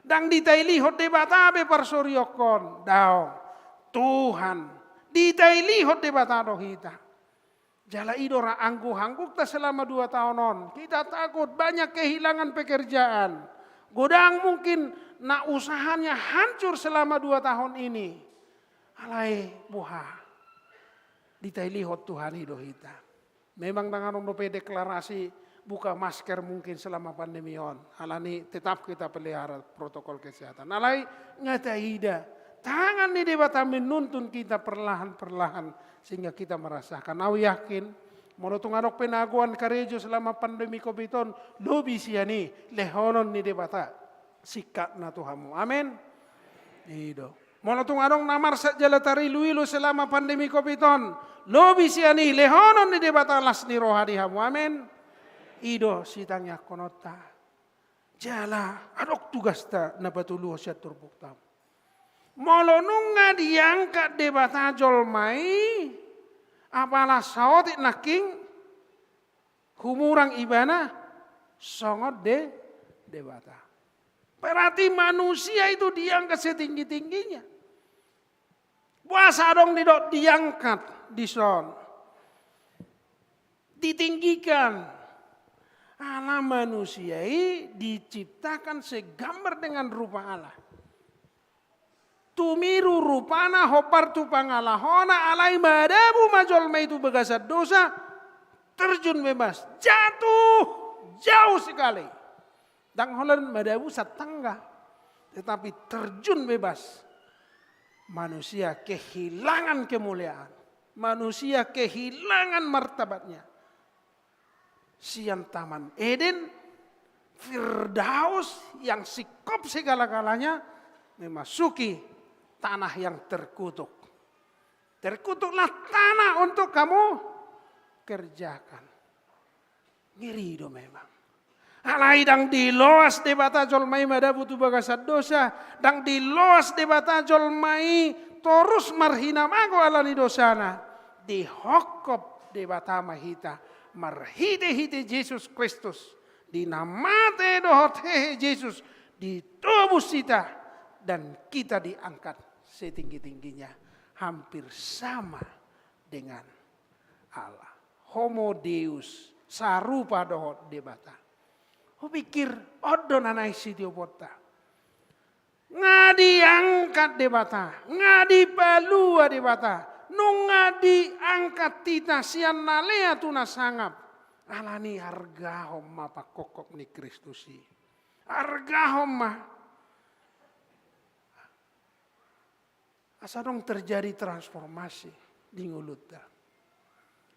Ndang ditailihon Debata be parsorionhon. Daong. Tuhan, ditailihon Debata do hita. Jala i do ra angguanggukta selama dua tahun on. Kita takut banyak kehilangan pekerjaan. Godang mungkin na usahanya hancur selama dua tahun ini. Alai boha, ditailihon Tuhan i do hita. Memang ndang adong dope deklarasi buka masker mungkin selama pandemi on. Alani tetap kita pelihara protokol kesehatan. Alai nga taida, tangan ni Debata menuntun kita perlahan-perlahan sehingga kita merasakan. Au yakin, molo tung adong pe na goan karejo selama pandemi covid on, lobi sian i lehonon ni Debata singkatna tu hamu. Amen. I do. Molo tung adong na marsak jala tarilu-ilu selama pandemi covid on, lobi sian i lehonon ni Debata las ni roha di hamu. Amen. I do sitangiangkononta. Jala adong tugasta na patoluhon sian turpukta. Molo nunga diangkat Debata jolma i, apala saotik nangkin humurang ibana songon De-, Debata. Berarti manusia itu diangkat setinggi-tingginya. Boasa adong didok diangkat dison, ditinggikan? Ala manusia i diciptakan segambar dengan rupa Allah. Tumiru rupana, hombar tu pangalahona, alai madabu ma jolma i tu bagasan dosa, terjun bebas, jatuh jauh sekali. Ndang holan madabu satangga, tetapi terjun bebas. Manusia kehilangan kemuliaan. Manusia kehilangan martabatnya. Sian Taman Eden, Firdaus yang singkop segala-galanya memasuki tanah yang terkutuk. Terkutuklah tanah untuk kamu kerjakan. Ngeri do memang. Alai ndang diloas Debata jolma i madabu tu bagasan dosa, ndang diloas Debata jolma i torus marhinamago ala ni dosana. Dihophop Debata ma hita marhite-hite Jesus Kristus, di na mate dohot hehe Jesus ditobus hita, dan kita diangkat setinggi-tingginya, hampir sama dengan Allah. Homo Deus, sarupa dohot Debata. Hupikir on do na naeng sitioponta. Nga diangkat Debata, nga dipalua Debata, nunga diangkat hita sian na lea tu na sangap. Alani argahon ma panghophop ni Kristus i. Argahon ma. Asa adong terjadi transformasi di ngolunta.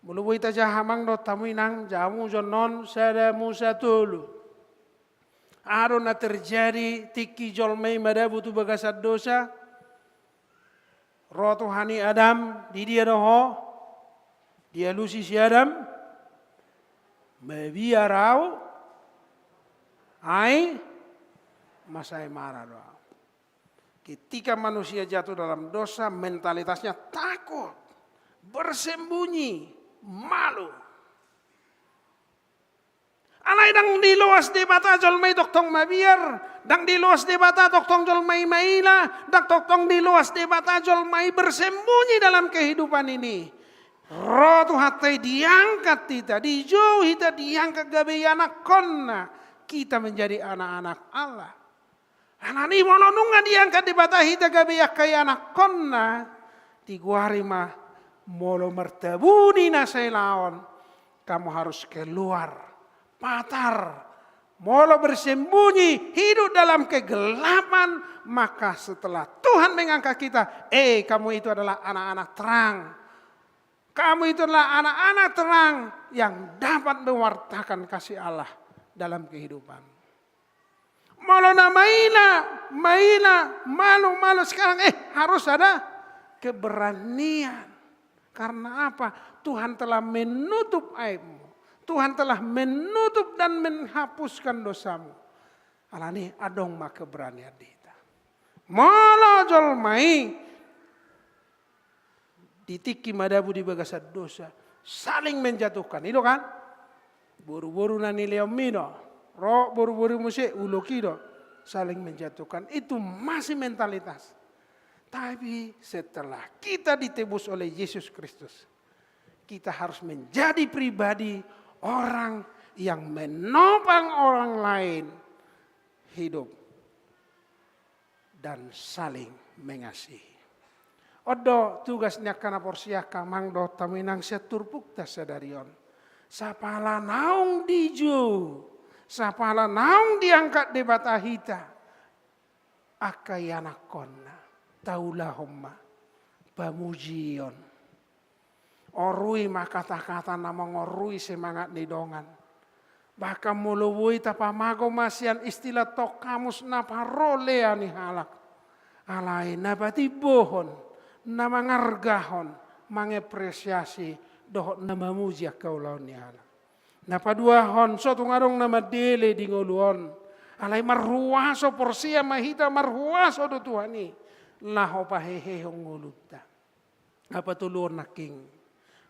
Molo boi tajaha amang dohot hamu inang, jaha muse on sada Musa tolu. Aha do na terjadi tingki jolma i madabu tu bagasan dosa? Ro Tuhan i, Adam, di dia do ho? Dialusi si Adam, mabiar ahu, ai mansai mara do ahu. Ketika manusia jatuh dalam dosa, mentalitasnya takut, bersembunyi, malu. Alai ndang diloas Debata jolma i tongtong mabiar, ndang diloas Debata tongtong jolma i maila, ndang tongtong diloas Debata jolma i bersembunyi dalam kehidupan ini. Ro Tuhanta i, diangkat hita, dijou hita, diangkat gabe ianakkonna, kita menjadi anak-anak Allah. Alani molo nunga diangkat Debata hita gabe angka ianakkonna, digoari ma, molo martabuni na sailaon, kamu harus keluar, patar. Molo bersembunyi, hidup dalam kegelapan, maka setelah Tuhan mengangkat kita, eh, kamu itu adalah anak-anak terang. Kamu itu adalah anak-anak terang yang dapat mewartakan kasih Allah dalam kehidupan. Molo na maila, maila, malu, malu, sekarang, eh, harus ada keberanian. Karena apa? Tuhan telah menutup aibmu. Tuhan telah menutup dan menghapuskan dosamu. Alani adong ma keberanian di hita. Molo jolma i di tingki madabu di bagasan dosa, saling menjatuhkan. I do kan? Boru-boru na nileanmi do. Ro boru-boru muse, ulok i do. Saling menjatuhkan. Itu masih mentalitas. Tapi setelah kita ditebus oleh Yesus Kristus, kita harus menjadi pribadi orang yang menopang orang lain hidup dan saling mengasihi. On do tugas ni angka na porsea, angka amang dohot hamu inang sian turpukta sadari on. Sapala naung dijou, sapala naung diangkat Debata hita, angka ianakhonna, taulahon ma pamujion. Orui ma kata-kata na mangorui semangat ni dongan. Bahkan molo boi tapamago ma sian istilah tong kamus na parolea ni halak. Alai na patimbohon, na mangargahon, mangapresiasi, dohot na mamuji angka ulaon ni halak. Na paduahon, so tung adong na mandele di ngolu on. Alai marhuaso, porsea ma hita, marhuaso do Tuhan i. Laho pahehehon ngolunta. Na patoluhon nangkin,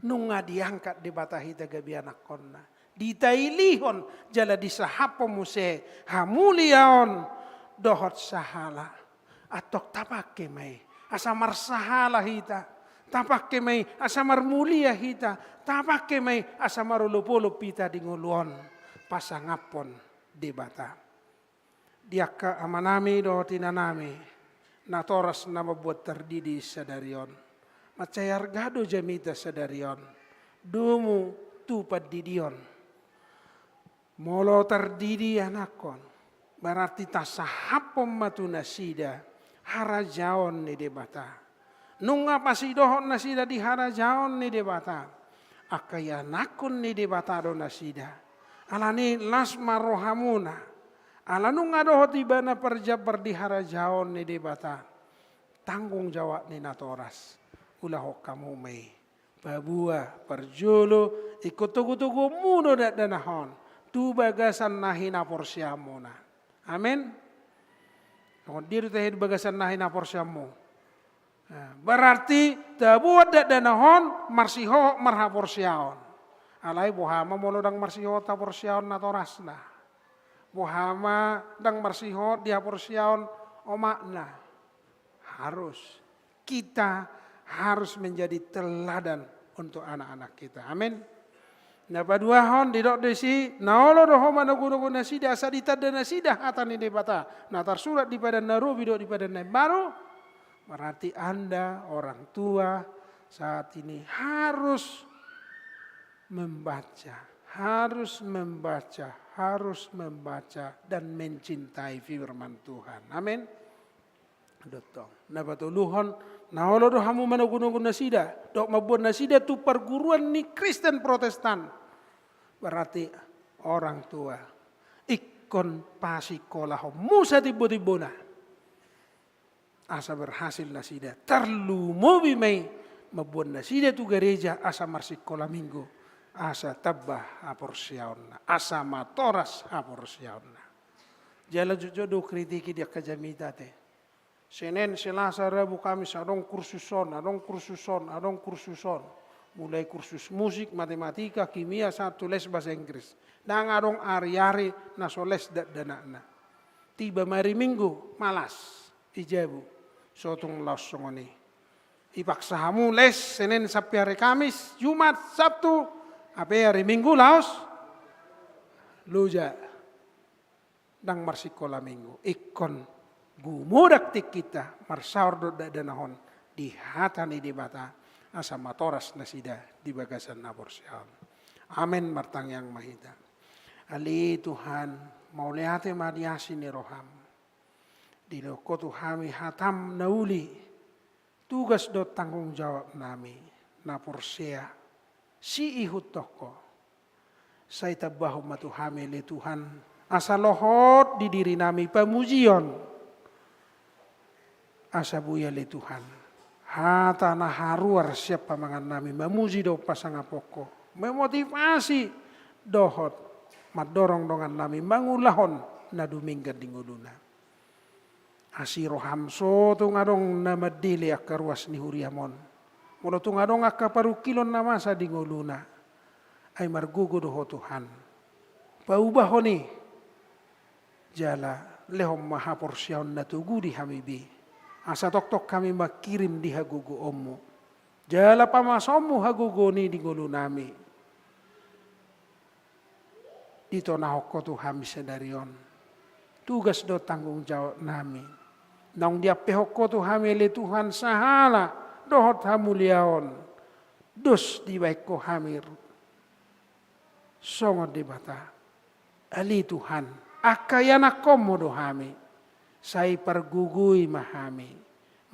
nunga diangkat Debata hita gabe anakhonna, ditailihon jala disahaphon muse hamuliaon dohot sahala. Antong tapangke ma i asa marsahala hita, tapangke ma i asa marmulia hita, tapangke ma i asa marolopolop hita di ngolu on pasangaphon Debata. Di angka amanami dohot inanami natoras na mamboan tardidi sadari on, mansai arga do jamita sadari on, domu tu pandidion. Molo tardidi anakhon, berarti tasahaphon ma tu nasida harajaon ni Debata. Nunga pasidohot nasida di harajaon ni Debata, angka ianakhon ni Debata do nasida. Alani las ma rohamuna, ala nunga dohot ibana parjambar di harajaon ni Debata. Tanggung jawab ni natoras, ulahon hamu ma i. Paboa, parjolo, ingkon togutoguonmu do dakdanak on tu bagasan na hinaporseaonmuna. Amen. Songon dia do tahe di bagasan na hinaporseaonmu? Nah, berarti taboan dakdanak on marsihohot marhaporseaon. Alai boha ma molo ndang marsihohot haporseaon natorasna? Boha ma ndang marsihohot di haporseaon omakna? Harus. Kita harus menjadi teladan untuk anak-anak kita. Amin. Na paduahon didok disi, na olo do ho manogunogu nasida asa ditanda nasida hata ni Debata na tarsurat di Padan na Robi dohot di Padan na Imbaru. Berarti Anda orang tua saat ini harus membaca, harus membaca, harus membaca dan mencintai firman Tuhan. Amin. Dohot tong. Na patoluhon, na olo do hamu manogunogu nasida dohot mamboan nasida tu parguruan ni Kristen Protestan. Berarti orang tua, ingkon pasikkolahonmu satimbotibona asa berhasil nasida. Tarlumobi ma i mamboan nasida tu gareja asa marsikola minggu, asa tamba haporseaonna, asa matoras haporseaonna. Jala jotjot do hukritiki di angka jamita te. Senen, Selasa, Rabu, Kamis adong kursus on, adong kursus on, adong kursus on. Mulai kursus musik, matematika, kimia, sahat tu les bahasa Inggris. Ndang adong ariari na so les dakdanakna. Tiba ma ari Minggu, malas, i jabu. So tung laos songon i. Ipaksa hamu les Senen sampe ari Kamis, Jumat, Sabtu, hape ari Minggu laos loja. Ndang marsikola minggu. Ingkon gumodang tingkinta marsaor dohot dakdanak on di hata ni Debata asa matoras nasida di bagasan haporseaon. Amen. Martangiang ma hita. Ale Tuhan, mauliate ma di asi ni roham. Dilehon Ho tu hami hatam na uli, tugas dohot tanggung jawab nami na porsea siihuthon Ho. Sai tambahon ma tu hami ale Tuhan, asa lohot di diri nami pamujion. Asa boi ale Tuhan, hata na haruar sian pamangan nami mamuji dohot pasangaphon Ho, memotivasi dohot mandorong dongan nami mangulahon na dumenggan di ngoluna. Asi roham, so tung adong na mandele angka ruas ni huriam on. Molo tung adong angka parungkilon na masa di ngoluna, ai margogo do Ho Tuhan. Paubahon i, jala lehon ma haporseaon na togu di hami be. Asa tongtong hami mangkirim di hagogoonmu. Jala pamasaonmu hagogoon i di ngolunami. Ditonahon Ho tu hami sadari on. Tugas do tanggung jawabnami. Naung diampehon Ho tu hami ale Tuhan sahala dohot hamuliaon. Dos dibahen Ho hami songon Debata. Ale Tuhan, angka ianakkonmu do hami. Sai pargogoi ma hami.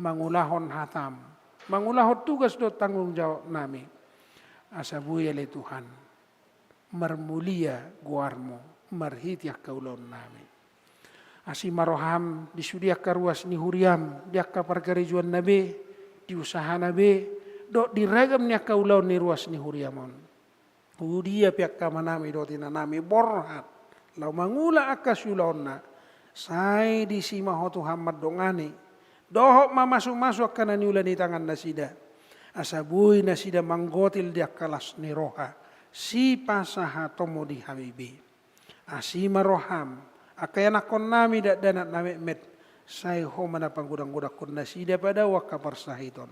Mangulahon hatam. Mangulahon tugas dohot tanggung jawabnami. Asa boi ale Tuhan. Marmulia goarmu. Marhite angka ulaonnami. Asi ma roham di sude angka ruas ni huriam. Di angka parkarejoanna be. Di usahana be. Dohot di ragam ni angka ulaon ni ruas ni huriam on. Tudia pe angka amanami dohot inanami borhat laho mangula angka siulaonna, sai disi ma Ho Tuhan mandongani, dohot mamasumasu angka na niula ni tangannasida, asa boi nasida manggotil di angka las ni roha, sipasahatonmu di hami be. Asi ma roham, angka ianakkonnami dakdanak na metmet, sai Ho ma na panggodanggodangkon nasida padao angka parsahiton.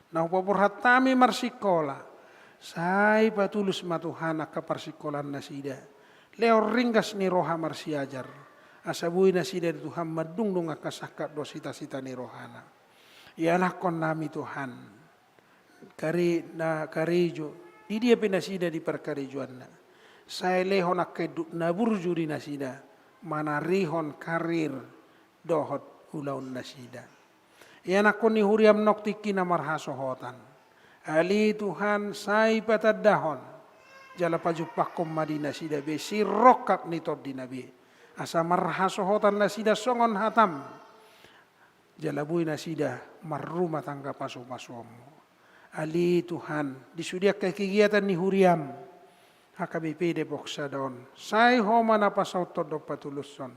Na hupaborhat hami marsikola, sai patulus ma Tuhan angka parsikolaan nasida. Lehon ringgas ni roha marsiajar, asa boi nasida di Tuhan mandungdung angka sangkap dohot sitasita ni rohana. Ianakkonnami Tuhan, kare-, na karejo, didia pe nasida di parkarejoanna. Sai lehon angka induk na burju di nasida, manarihon karir dohot ulaonnasida. Ianakkon ni huriam nang tingki na marhasohotan. Ale Tuhan, sai patandahon. Jala pajumpangkon ma di nasida be sirongkap ni tondina be. Asa marhasohotan nasida songon hatam. Jala boi nasida marrumah tangga pasupasuonmu. Ale Tuhan, di sude angka kegiatan ni huriam, H K B P Depok sada on, sai Ho ma na pasauthon dohot patulushon.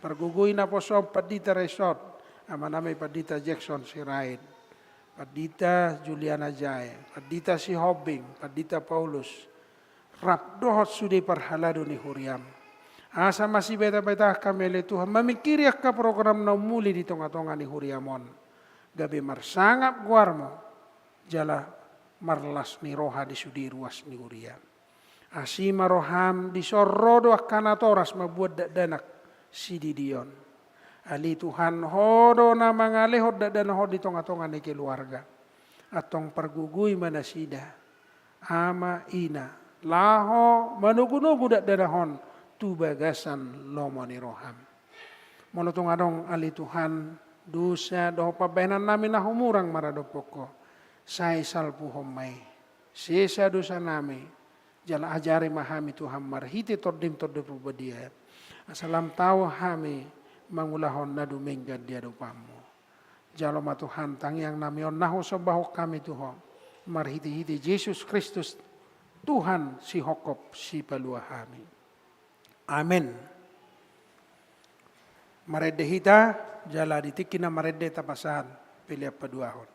Pargogoi naposo on Pandita Resort, amanami Pandita Jackson Sirait, Pandita Juliana Jae, Pandita Sihombing, Pandita Paulus, rap dohot sude parhalado ni huriam. Asa masibetabeta hami ale Tuhan, mamingkiri angka program na umuli di tongatonga ni huriam on. Gabe marsangap goarmu, jala marlas ni roha di sude ruas ni huriam. Asi ma roham, dison ro do angka natoras mambuat dakdanak sididion. Ale Tuhan, Ho do na mangalehon dakdanak on di tongatonga ni keluarga. Antong pargogoi ma nasida. Ama, ina, laho manogunogu dakdanak on tu bagasan lomo ni roham. Molo tung adong ale Tuhan, dosa dohot pambahenannami na humurang maradophon Ho, sai salpuhon ma i. Sesa dosanami, jala ajari ma hami Tuhan marhite Tondim Tondi Parbadia. Asa lam tau hami mangulahon na dumenggan di adopanmu. Jalo ma Tuhan tangiangnami on na husombahon hami tu Ho. Marhitehite Jesus Kristus, Tuhan sihophop sipalua hami. Amen. Marende hita, jala di tingki na marende tapasahat pelean paduahon.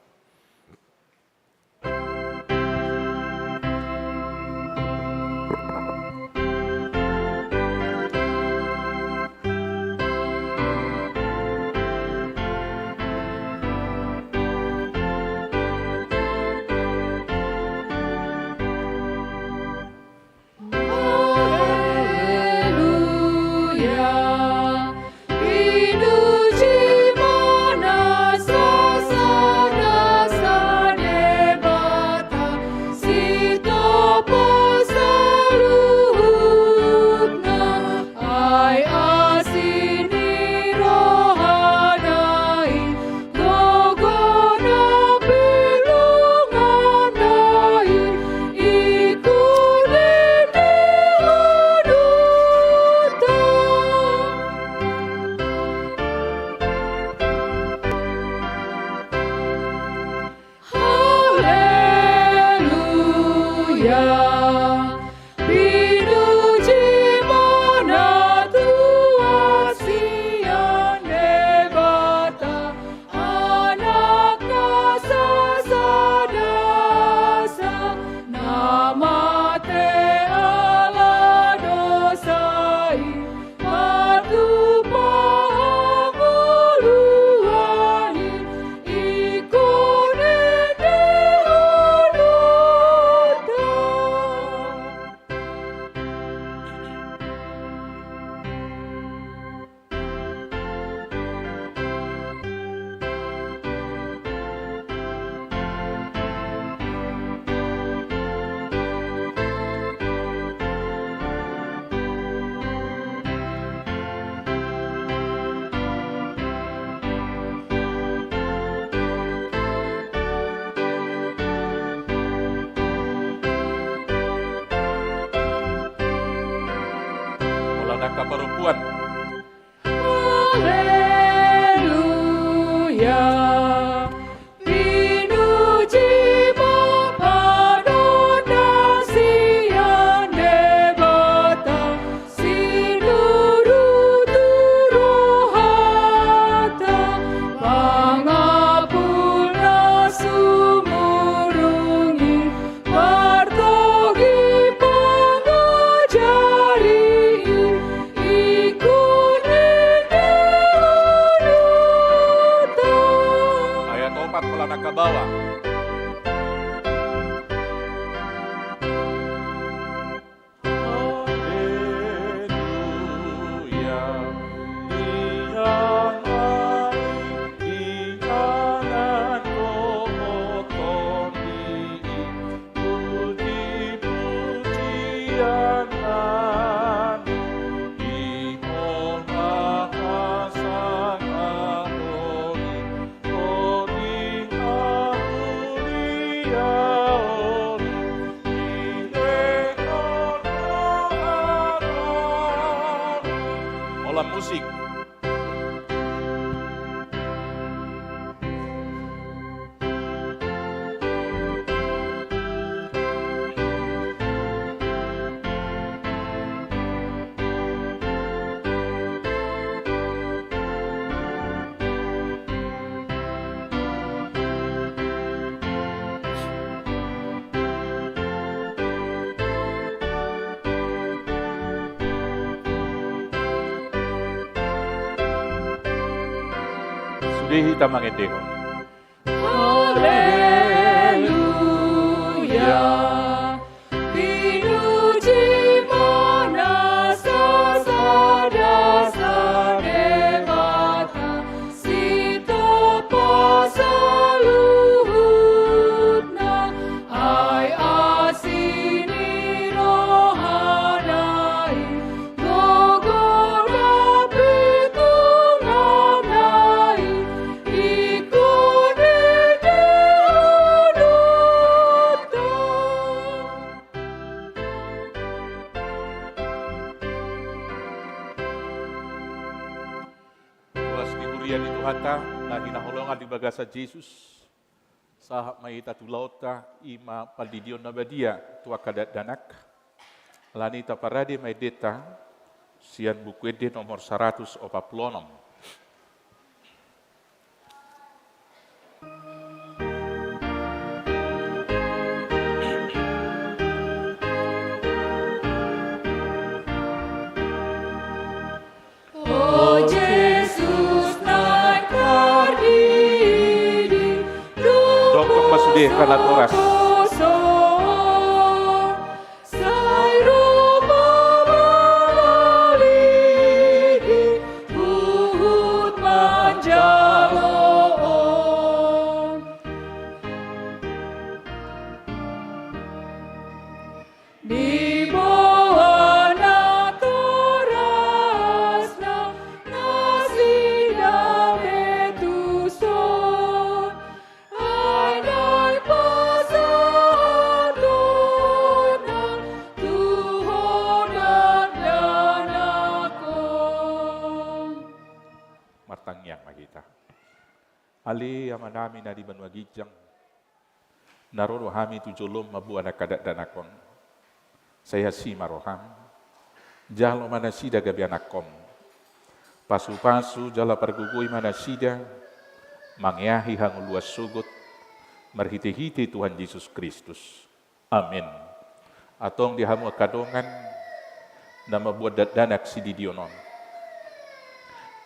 Haleluya. Pinuji ma panonta sian Debata, sinuru tu rohanta, pangapulna sumurung i, martogi pangajari i, ingkon di ngolunta. Ayat opat, pola na ka bawah. Haleluya. Ia nai, ia nai, dohot Tondi i, puji-pujian nami, ingkon ma hasangapon i, Tondi na mulia on i, dilehon roha nami. Holan musik. Sude hita mangendehon. Haleluya. Pinuji ma na sasada Debata, sitompa saluhutna, ai asi ni rohana i, gogo na pinungana i, ingkon di ngolunta. Horas ni huria ni Tuhanta na hinaholongan di bagasan Jesus. Sahat ma hita tu ulaonta, i ma pandidion na badia tu angka dakdanak. Alani i taparade ma endenta sian Buku Ende nomor saratus opat pulu onom. O Jesus, naeng tardidi, dokdok ma sude angka natoras. Sai ro ma mangaligi huhut manjaloon. Diboan natorasna nasida be tuson, ai naeng pasahatonna tu ho dakdanak on. Martangiang ma hita. Ale Amanami na di banua ginjang, na ro do hami tu jolom mamboan angka dakdanak on. Sai asi ma roham. Jalo ma nasida gabe anakkom. Pasupasu jala pargogoi ma nasida mangeahi hangoluan sogot, marhitehite Tuhan Jesus Kristus. Amin. Antong di hamu angka dongan na mamboan dakdanak sididion on,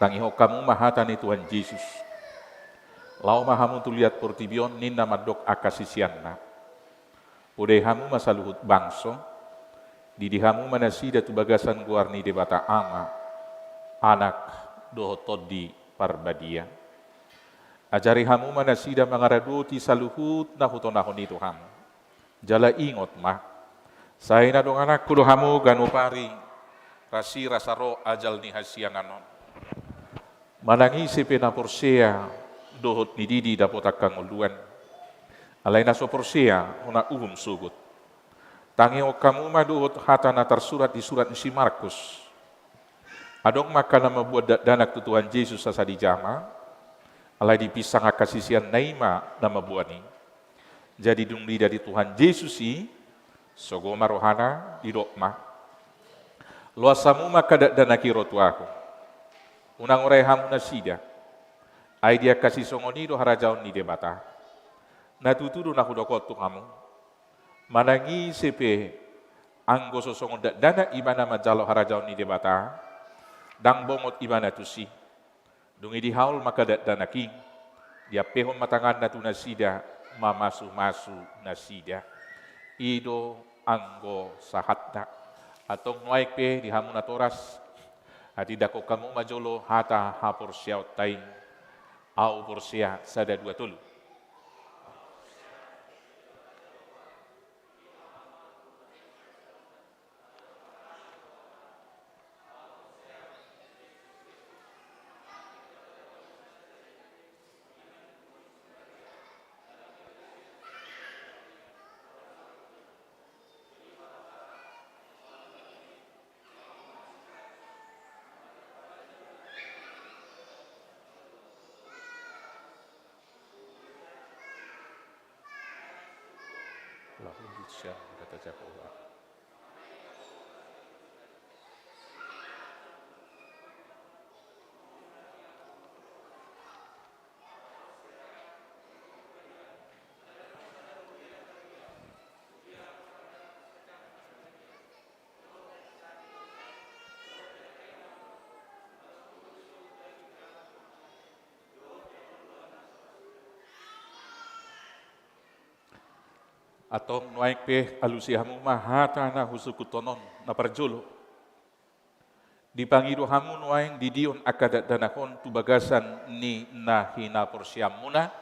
tangihon hamu ma hata ni Tuhan Jesus. Laho ma hamu tu liat portibi on, ninna mandok angka siseanna. Podai hamu ma saluhut bangso, didi hamu ma nasida tu bagasan goar ni Debata Ama, Anak, dohot Tondi Parbadia. Ajari hamu ma nasida mangaradoti saluhut na hutonahon i tu hamu. Jala ingot ma, sai na dongananku do hamu ganup ari, rasirasa ro ajal ni hasiangan on. Manang ise pe na porsea dohot nididi dapot angka ngoluan, alai na so porsea hona uhum sogot. Tangihon hamu ma dohot hata na tarsurat di surat ni si Markus. Adong ma angka na mamboan dakdanak tu Tuhan Jesus asa dijama, alai dipinsang angka siseanna i ma na mamboan i. Jadi dung diida di Tuhan Jesus i, sogo ma rohana, didok ma: Loas hamu ma angka dakdanak i ro tu ahu. Unang urai hamu nasida. Ai di angka sisongon i do harajaon ni Debata. Na tutu do na hudok on tu hamu. Manang ise pe, anggo so songon dakdanak ibana manjalo harajaon ni Debata, ndang bongot ibana tusi. Dung i dihaol ma angka dakdanak i, diampehon ma tanganna tu nasida, mamasumasu nasida. I do anggo sahatna. Antong nuaeng pe di hamu natoras, atik didok hamu ma jolo hata haporseaonta i: Ahu porsea, sada, dua, tolu. Lagu Indonesia, kata Jahowa. Antong nuaeng pe alusi hamu ma hata na husungkunhon on na parjolo. Dipangido hamu nuaeng didion angka dakdanak on tu bagasan ni na hinaporseaonmuna.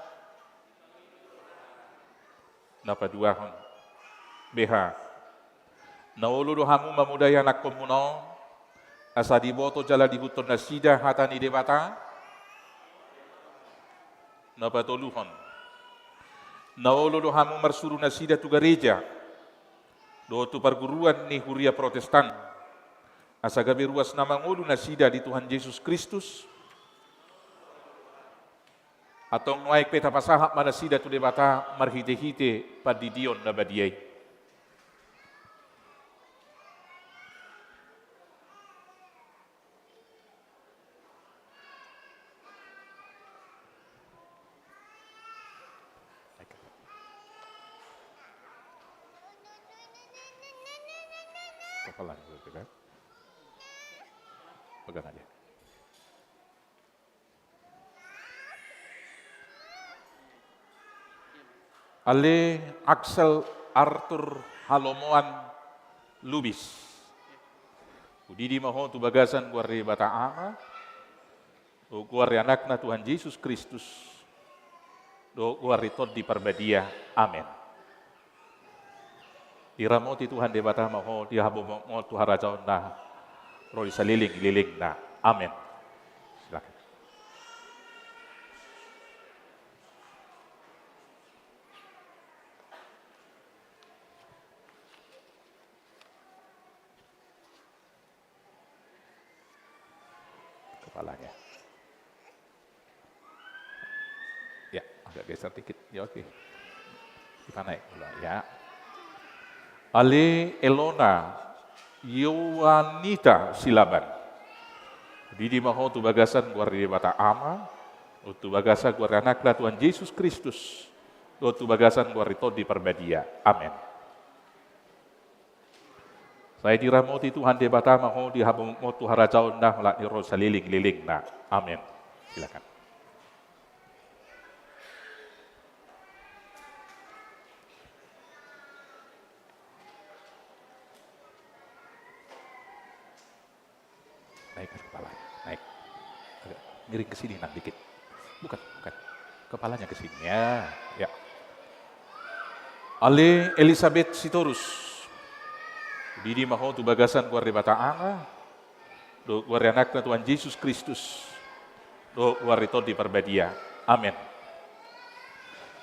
Na paduahon, beha. Na olo do hamu mamodai anakkonmuna on, asa diboto jala diihuthon nasida hata ni Debata? Na patoluhon, na olo do hamu marsuru nasida tu gareja dohot tu parguruan ni huria Protestan, asa gabe ruas na mangolu nasida di Tuhan Jesus Kristus? Antong nuaeng pe tapasahat ma nasida tu Debata marhitehite pandidion na badia i. Kepala dulu, kan? Pegang aja. Ale Axel Arthur Halomoan Lubis. Hudidi ma ho tu bagasan goar ni Debata Ama, dohot goar ni Anakna Tuhan Jesus Kristus, dohot goar ni Tondi Parbadia. Amen. Diramoti Tuhan Debata ma ho, dihabomok ma ho tu harajaonna, ro di salelenglelengna. Amen. Silakan. Kepalanya. Ya, agak geser dikit. Ya, oke. Kita naik dulu, ya. Ale Elona Yowanita Silaban. Hudidi ma ho tu bagasan goar ni Debata Ama, dohot tu bagasan goar ni Anakna Tuhan Jesus Kristus, dohot tu bagasan goar ni Tondi Parbadia. Amen. Sai diramoti Tuhan Debata ma ho, dihabomok ma ho tu harajaonna, holan i ro salelenglelengna. Amen. Silakan. Naik ke kepala, naik. Agak miring ke sini, Nang, dikit. Bukan, bukan. Kepalanya ke sini, ya. Ya. Ale Elisabet Sitorus. Hudidi ma ho tu bagasan goar ni Debata Ama, dohot goar ni Anakna Tuhan Jesus Kristus, dohot goar ni Tondi Parbadia. Amen.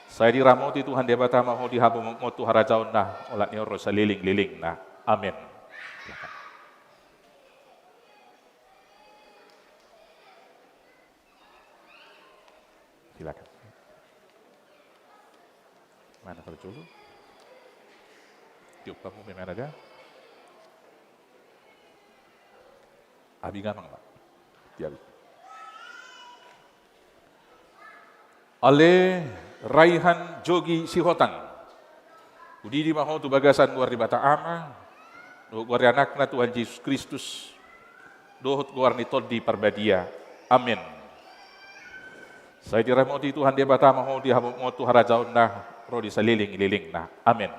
Sai diramoti Tuhan Debata ma ho, dihabomok ma ho tu harajaonna, holan i ro salelenglelengna. Amen. Silakan. Mana parjolo? Tiop hamu pe mana da? Abi gamang ma. Tiop. Ale Raihan Jogi Sihotang. Hudidi ma ho tu bagasan goar ni Debata Ama, dohot goar ni Anakna Tuhan Jesus Kristus, dohot goar ni Tondi Parbadia. Amen. Sai diramoti Tuhan Debata ma ho di hamu tu harajaonna ro di saleleng-lelengna. Amen.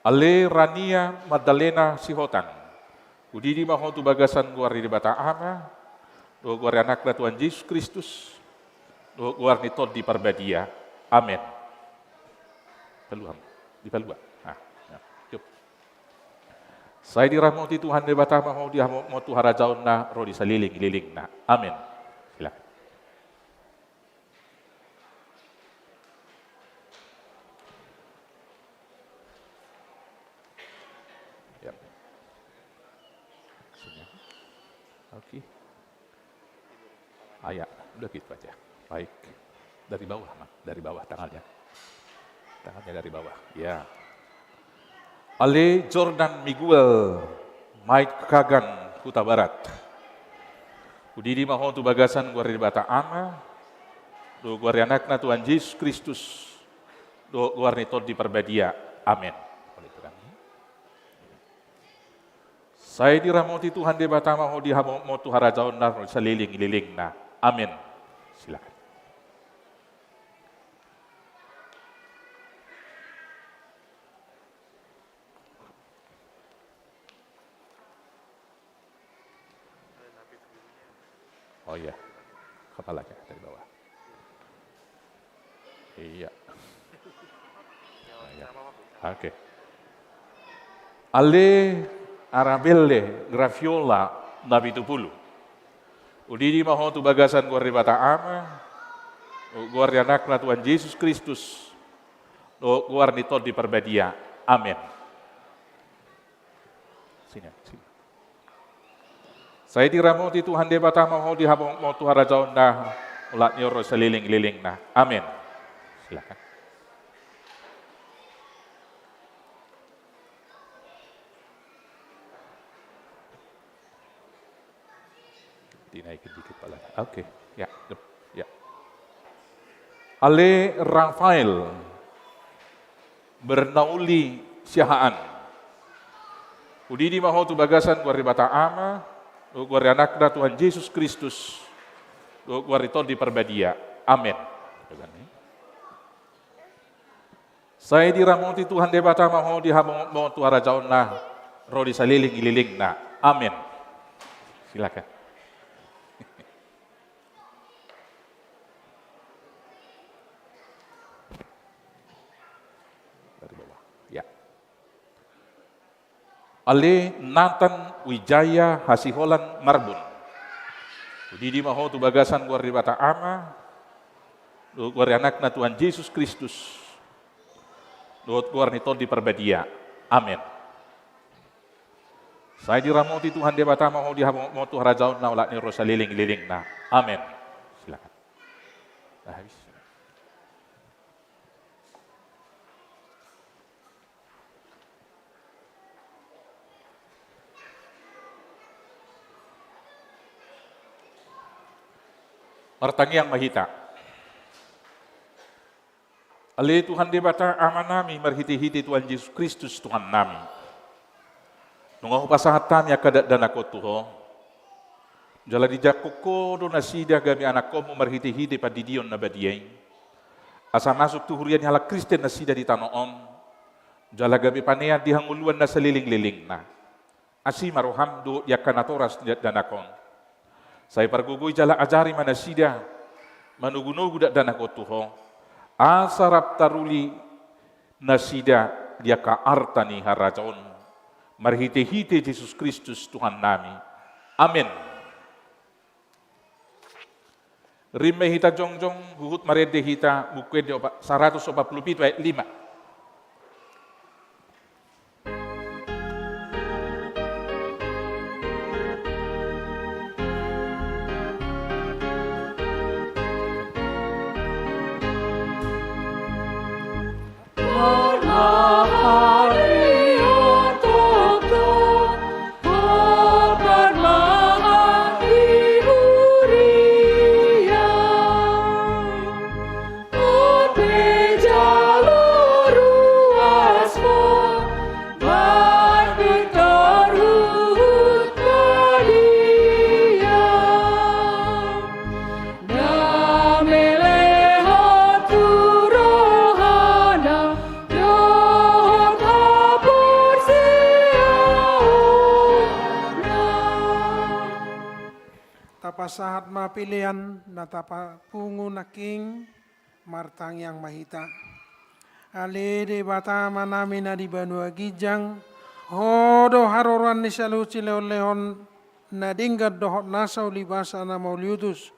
Ale Rania Magdalena Sihotang. Hudidi ma ho tu bagasan goar ni Debata Ama, dohot goar ni Anakna Tuhan Jesus Kristus, dohot goar ni Tondi Parbadia. Amen. Paluham, dipalua. Ah, ya. Yuk. Sai diramoti Tuhan Debata ma ho di hamu tu harajaonna ro di saleleng-lelengna. Amen. Silakan. Ya. Oke. Ah, ya, udah gitu aja. Baik. Dari bawah, Mang. Dari bawah tangannya. Tangannya dari bawah. Ya. Ale Jordan Miguel, Maitkagan, Hutabarat. Hudidi ma ho tu bagasan goar ni Debata Ama, dohot goar ni Anakna Tuhan Jesus Kristus, dohot goar ni Tondi Parbadia. Amen. Sai diramoti Tuhan Debata ma ho di hamu tu harajaonna ro di saleleng-lelengna. Amen. Silakan. Oh iya, kepalanya dari bawah. Iya. Oh, iya. Oke. Ale Arabelle Graviola Napitupulu. Hudidi ma ho tu bagasan goar ni Debata Ama, goar ni Anakna Tuhan Jesus Kristus, dohot goar ni Tondi Parbadia. Amen. Sini, sini. Sai diramoti Tuhan Debata ma ho di hamu tu harajaonna, olat ni on ro saleleng-lelengna. Amen. Silakan. Dinaikin dikit palanya. Oke, ya, ya. Ale Rafael Bernauli Siahaan. Hudidi ma ho tu bagasan goar ni Debata Ama, goar ni Anakna Tuhan Jesus Kristus, goar ni Tondi Parbadia. Amen. Sai diramoti Tuhan Debata ma ho di hamu tu harajaonna ro di saleleng-lelengna. Amen. Silakan. Dari bawah. Ya. Ale Nathan Wijaya Hasiholan Marbun. Hudidi ma ho tu bagasan goar ni Debata Ama, goar ni Anakna Tuhan Jesus Kristus, dohot goar ni Tondi Parbadia. Amen. Sai diramoti Tuhan Debata ma ho di hamu tu harajaonna, olat ni on ro saleleng-lelengna. Amen. Silakan. Nah, habis. Martangiang ma hita. Ale Tuhan Debata Amanami, marhite-hite Tuhan Jesus Kristus Tuhannami, nunga hupasahat hami angka dakdanak on tu Ho. Jala dijangkon Ho do nasida gabe anakkonmu marhite-hite pandidion na badia i, asa masuk tu huria ni halak Kristen nasida di tano on, jala gabe panean di hangoluan na saleleng-lelengna. Asi ma roham dohot di angka natoras ni dakdanak on. Sai pargogoi jala ajari ma nasida manogu-nogu dakdanak on tu Ho, asa rap taruli nasida di angka arta ni harajaonmu. Marhite-hite Jesus Kristus Tuhannami. Amen. Rim ma hita jongjong, huhut marende hita Buku Ende opa-, saratus opat pulu pitu ayat lima. Pasahat ma pelean na tapapungu nangkin, martangiang ma hita. Ale Debata Amanami na di banua ginjang, Ho do haroroan ni saluhut silehonlehon na denggan dohot nasa ulibasa na mauliutus.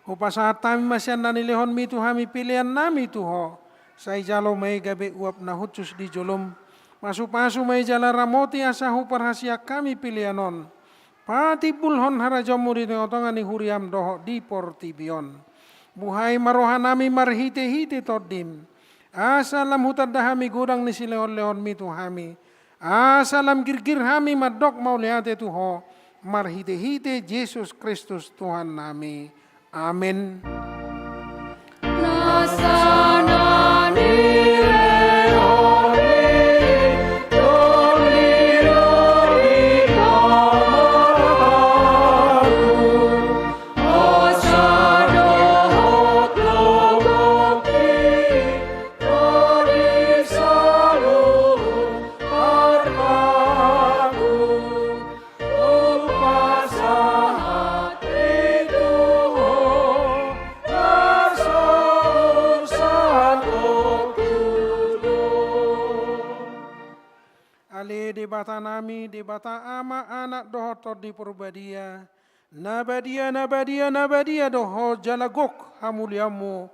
Hupasahat hami ma sian na nilehonmi tu hami peleannami tu Ho, sai jalo ma i gabe uap na hushus di jolom. Pasupasu ma i jala ramoti asa huparhasiang hami pelean on patimbulhon harajaonmu di tongatonga ni huriam dohot di portibi on. Buhai ma rohanami marhitehite Tondim, asa lam hutanda hami godang ni silehonlehonmi tu hami, asa lam girgir hami mandok mauliate tu Ho, marhitehite Jesus Kristus Tuhannami. Amen. Ale Debatanami, Debata Ama, Anak dohot Tondi Porbadia, na badia, na badia, na badia do Ho jala gok hamuliaonmu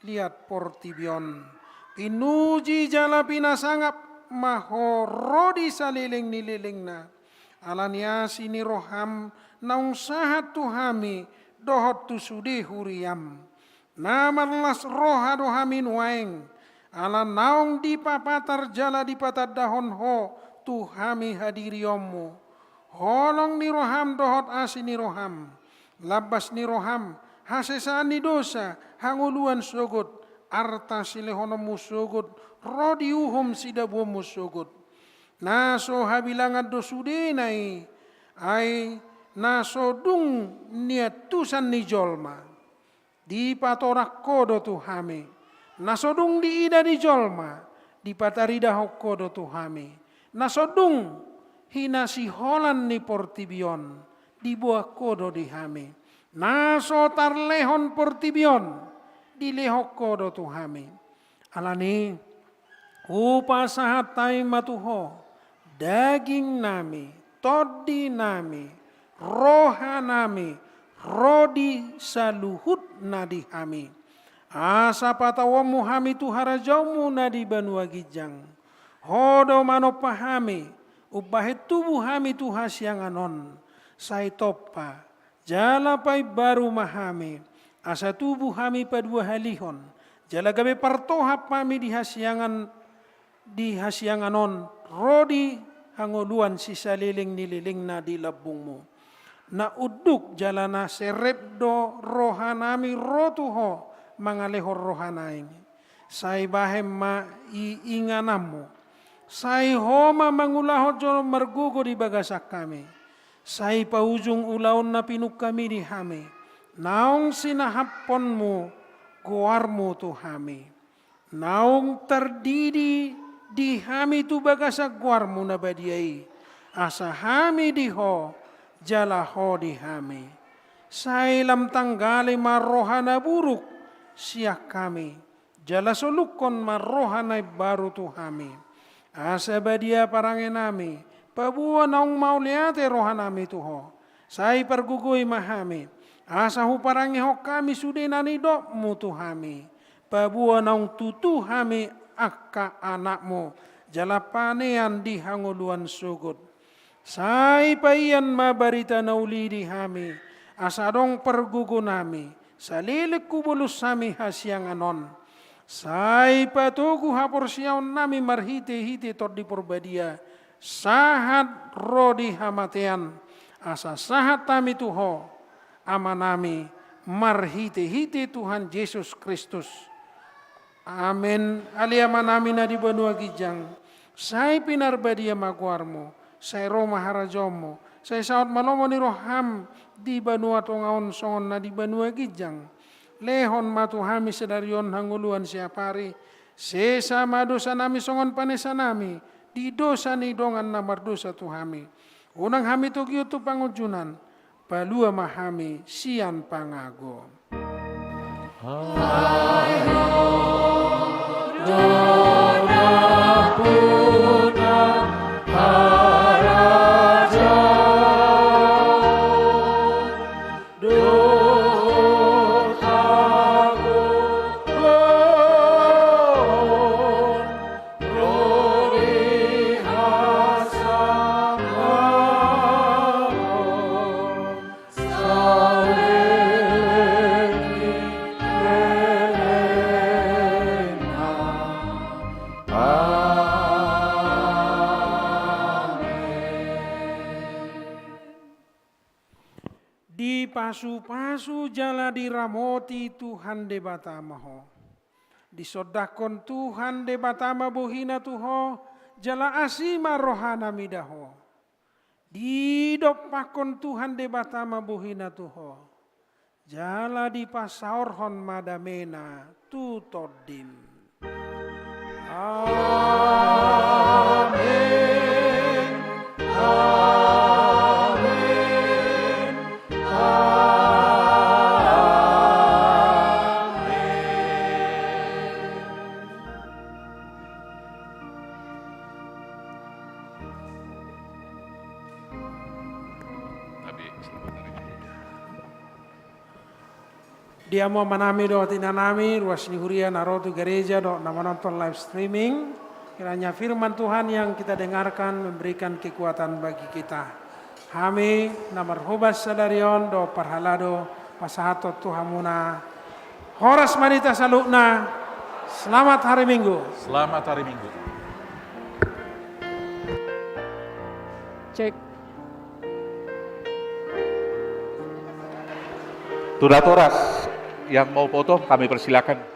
liat portibi on. Pinuji jala pinasangap ma Ho ro di saleleng ni lelengna. Ala ni asi ni roham naung sahat tu hami dohot tu sude huriam. Na marlas roha do hami nuaeng, ala naung dipapatar jala dipatandahon Ho tu hami hadirionmu. Holong ni roham dohot asi ni roham, lambas ni roham, hasesaan ni dosa, hangoluan sogot, arta silehononmu sogot, ro di uhum sidabuonmu sogot. Na so habilangan do sudena i, ai na so dung niantusan ni jolma. Dipatorang Ho do tu hami. Na so dung diida ni jolma, dipataridahon Ho do tu hami. Na so dung hinasiholan ni portibi on, diboan Ho do di hami. Na so tarlehon portibi on, dilehon Ho do tu hami. Alani, hupasahat hami ma tu Ho, dagingnami, tondinami, rohanami, ro di saluhutna di hami. Asa patauonmu hami tu harajaonmu na di banua ginjang. Ho do manompa hami, umbahen tubu hami tu hasiangan on, sai tompa, jala paimbaru ma hami, asa tubu hami paduahalihon, jala gabe partohap hami di hasiangan, di hasiangan on, ro di hangoluan sisaleleng ni lelengna di lambungmu. Na unduk jala na serep do rohanami ro tu Ho mangalehon roha naeng. Sai bahen ma i ingananmu. Sai Ho ma mangulahon jolma margogo di bagasan hami. Sai paujung ulaon na pinungkami di hami, naung sinahapkonmu goarmu tu hami. Naung tardidi di hami tu bagasan goarmu na badia i, asa hami di Ho, jala Ho di hami. Sai lam tanggali ma roha na buruk sian hami, jala solukkon ma roha na imbaru tu hami. Asa badia parangenami, paboa naung mauliate rohanami tu Ho. Sai pargogoi ma hami, asa huparangehon hami sude na nidokmu tu hami. Paboa naung tutu hami angka anakmu, jala panean di hangoluan sogot. Sai paian ma barita na uli di hami, asa adong pargogonami, saleleng hubolus hami hasiangan on. Sai patogu haporseaonnami marhitehite Tondi Porbadia, sahat ro di hamatean, asa sahat hami tu Ho, Amanami, marhitehite Tuhan Jesus Kristus. Amen. Ale Amanami na di banua ginjang, sai pinarbadia ma goarmu, sai ro ma harajaonmu, sai saut ma lomo ni roham di banua tonga on songon na di banua ginjang. Lehon ma tu hami sadari on hangoluan siapari, sesa ma dosanami songon panesanami di dosa ni dongan na mardosa tu hami. Unang hami togihon tu pangunjunan, Palua ma hami sian pangago. Dipasupasu jala diramoti Tuhan Debata ma ho. Disondangkon Tuhan Debata ma bohina tu ho, jala asi ma rohana mida ho. Didompakkon Tuhan Debata ma bohina tu ho, jala dipasaorhon ma damena tu tondim. Amen. Amen. Amen. Di hamu amanami dohot inanami, ruas ni huria na ro tu gareja dohot na manonton live streaming, kiranya firman Tuhan yang kita dengarkan memberikan kekuatan bagi kita. Hami na marhobas sadari on dohot parhalado pasahathon tu hamuna. Horas ma di hita saluhutna. Selamat hari Minggu. Selamat hari Minggu. Cek. Tunahoras yang mau foto kami persilakan.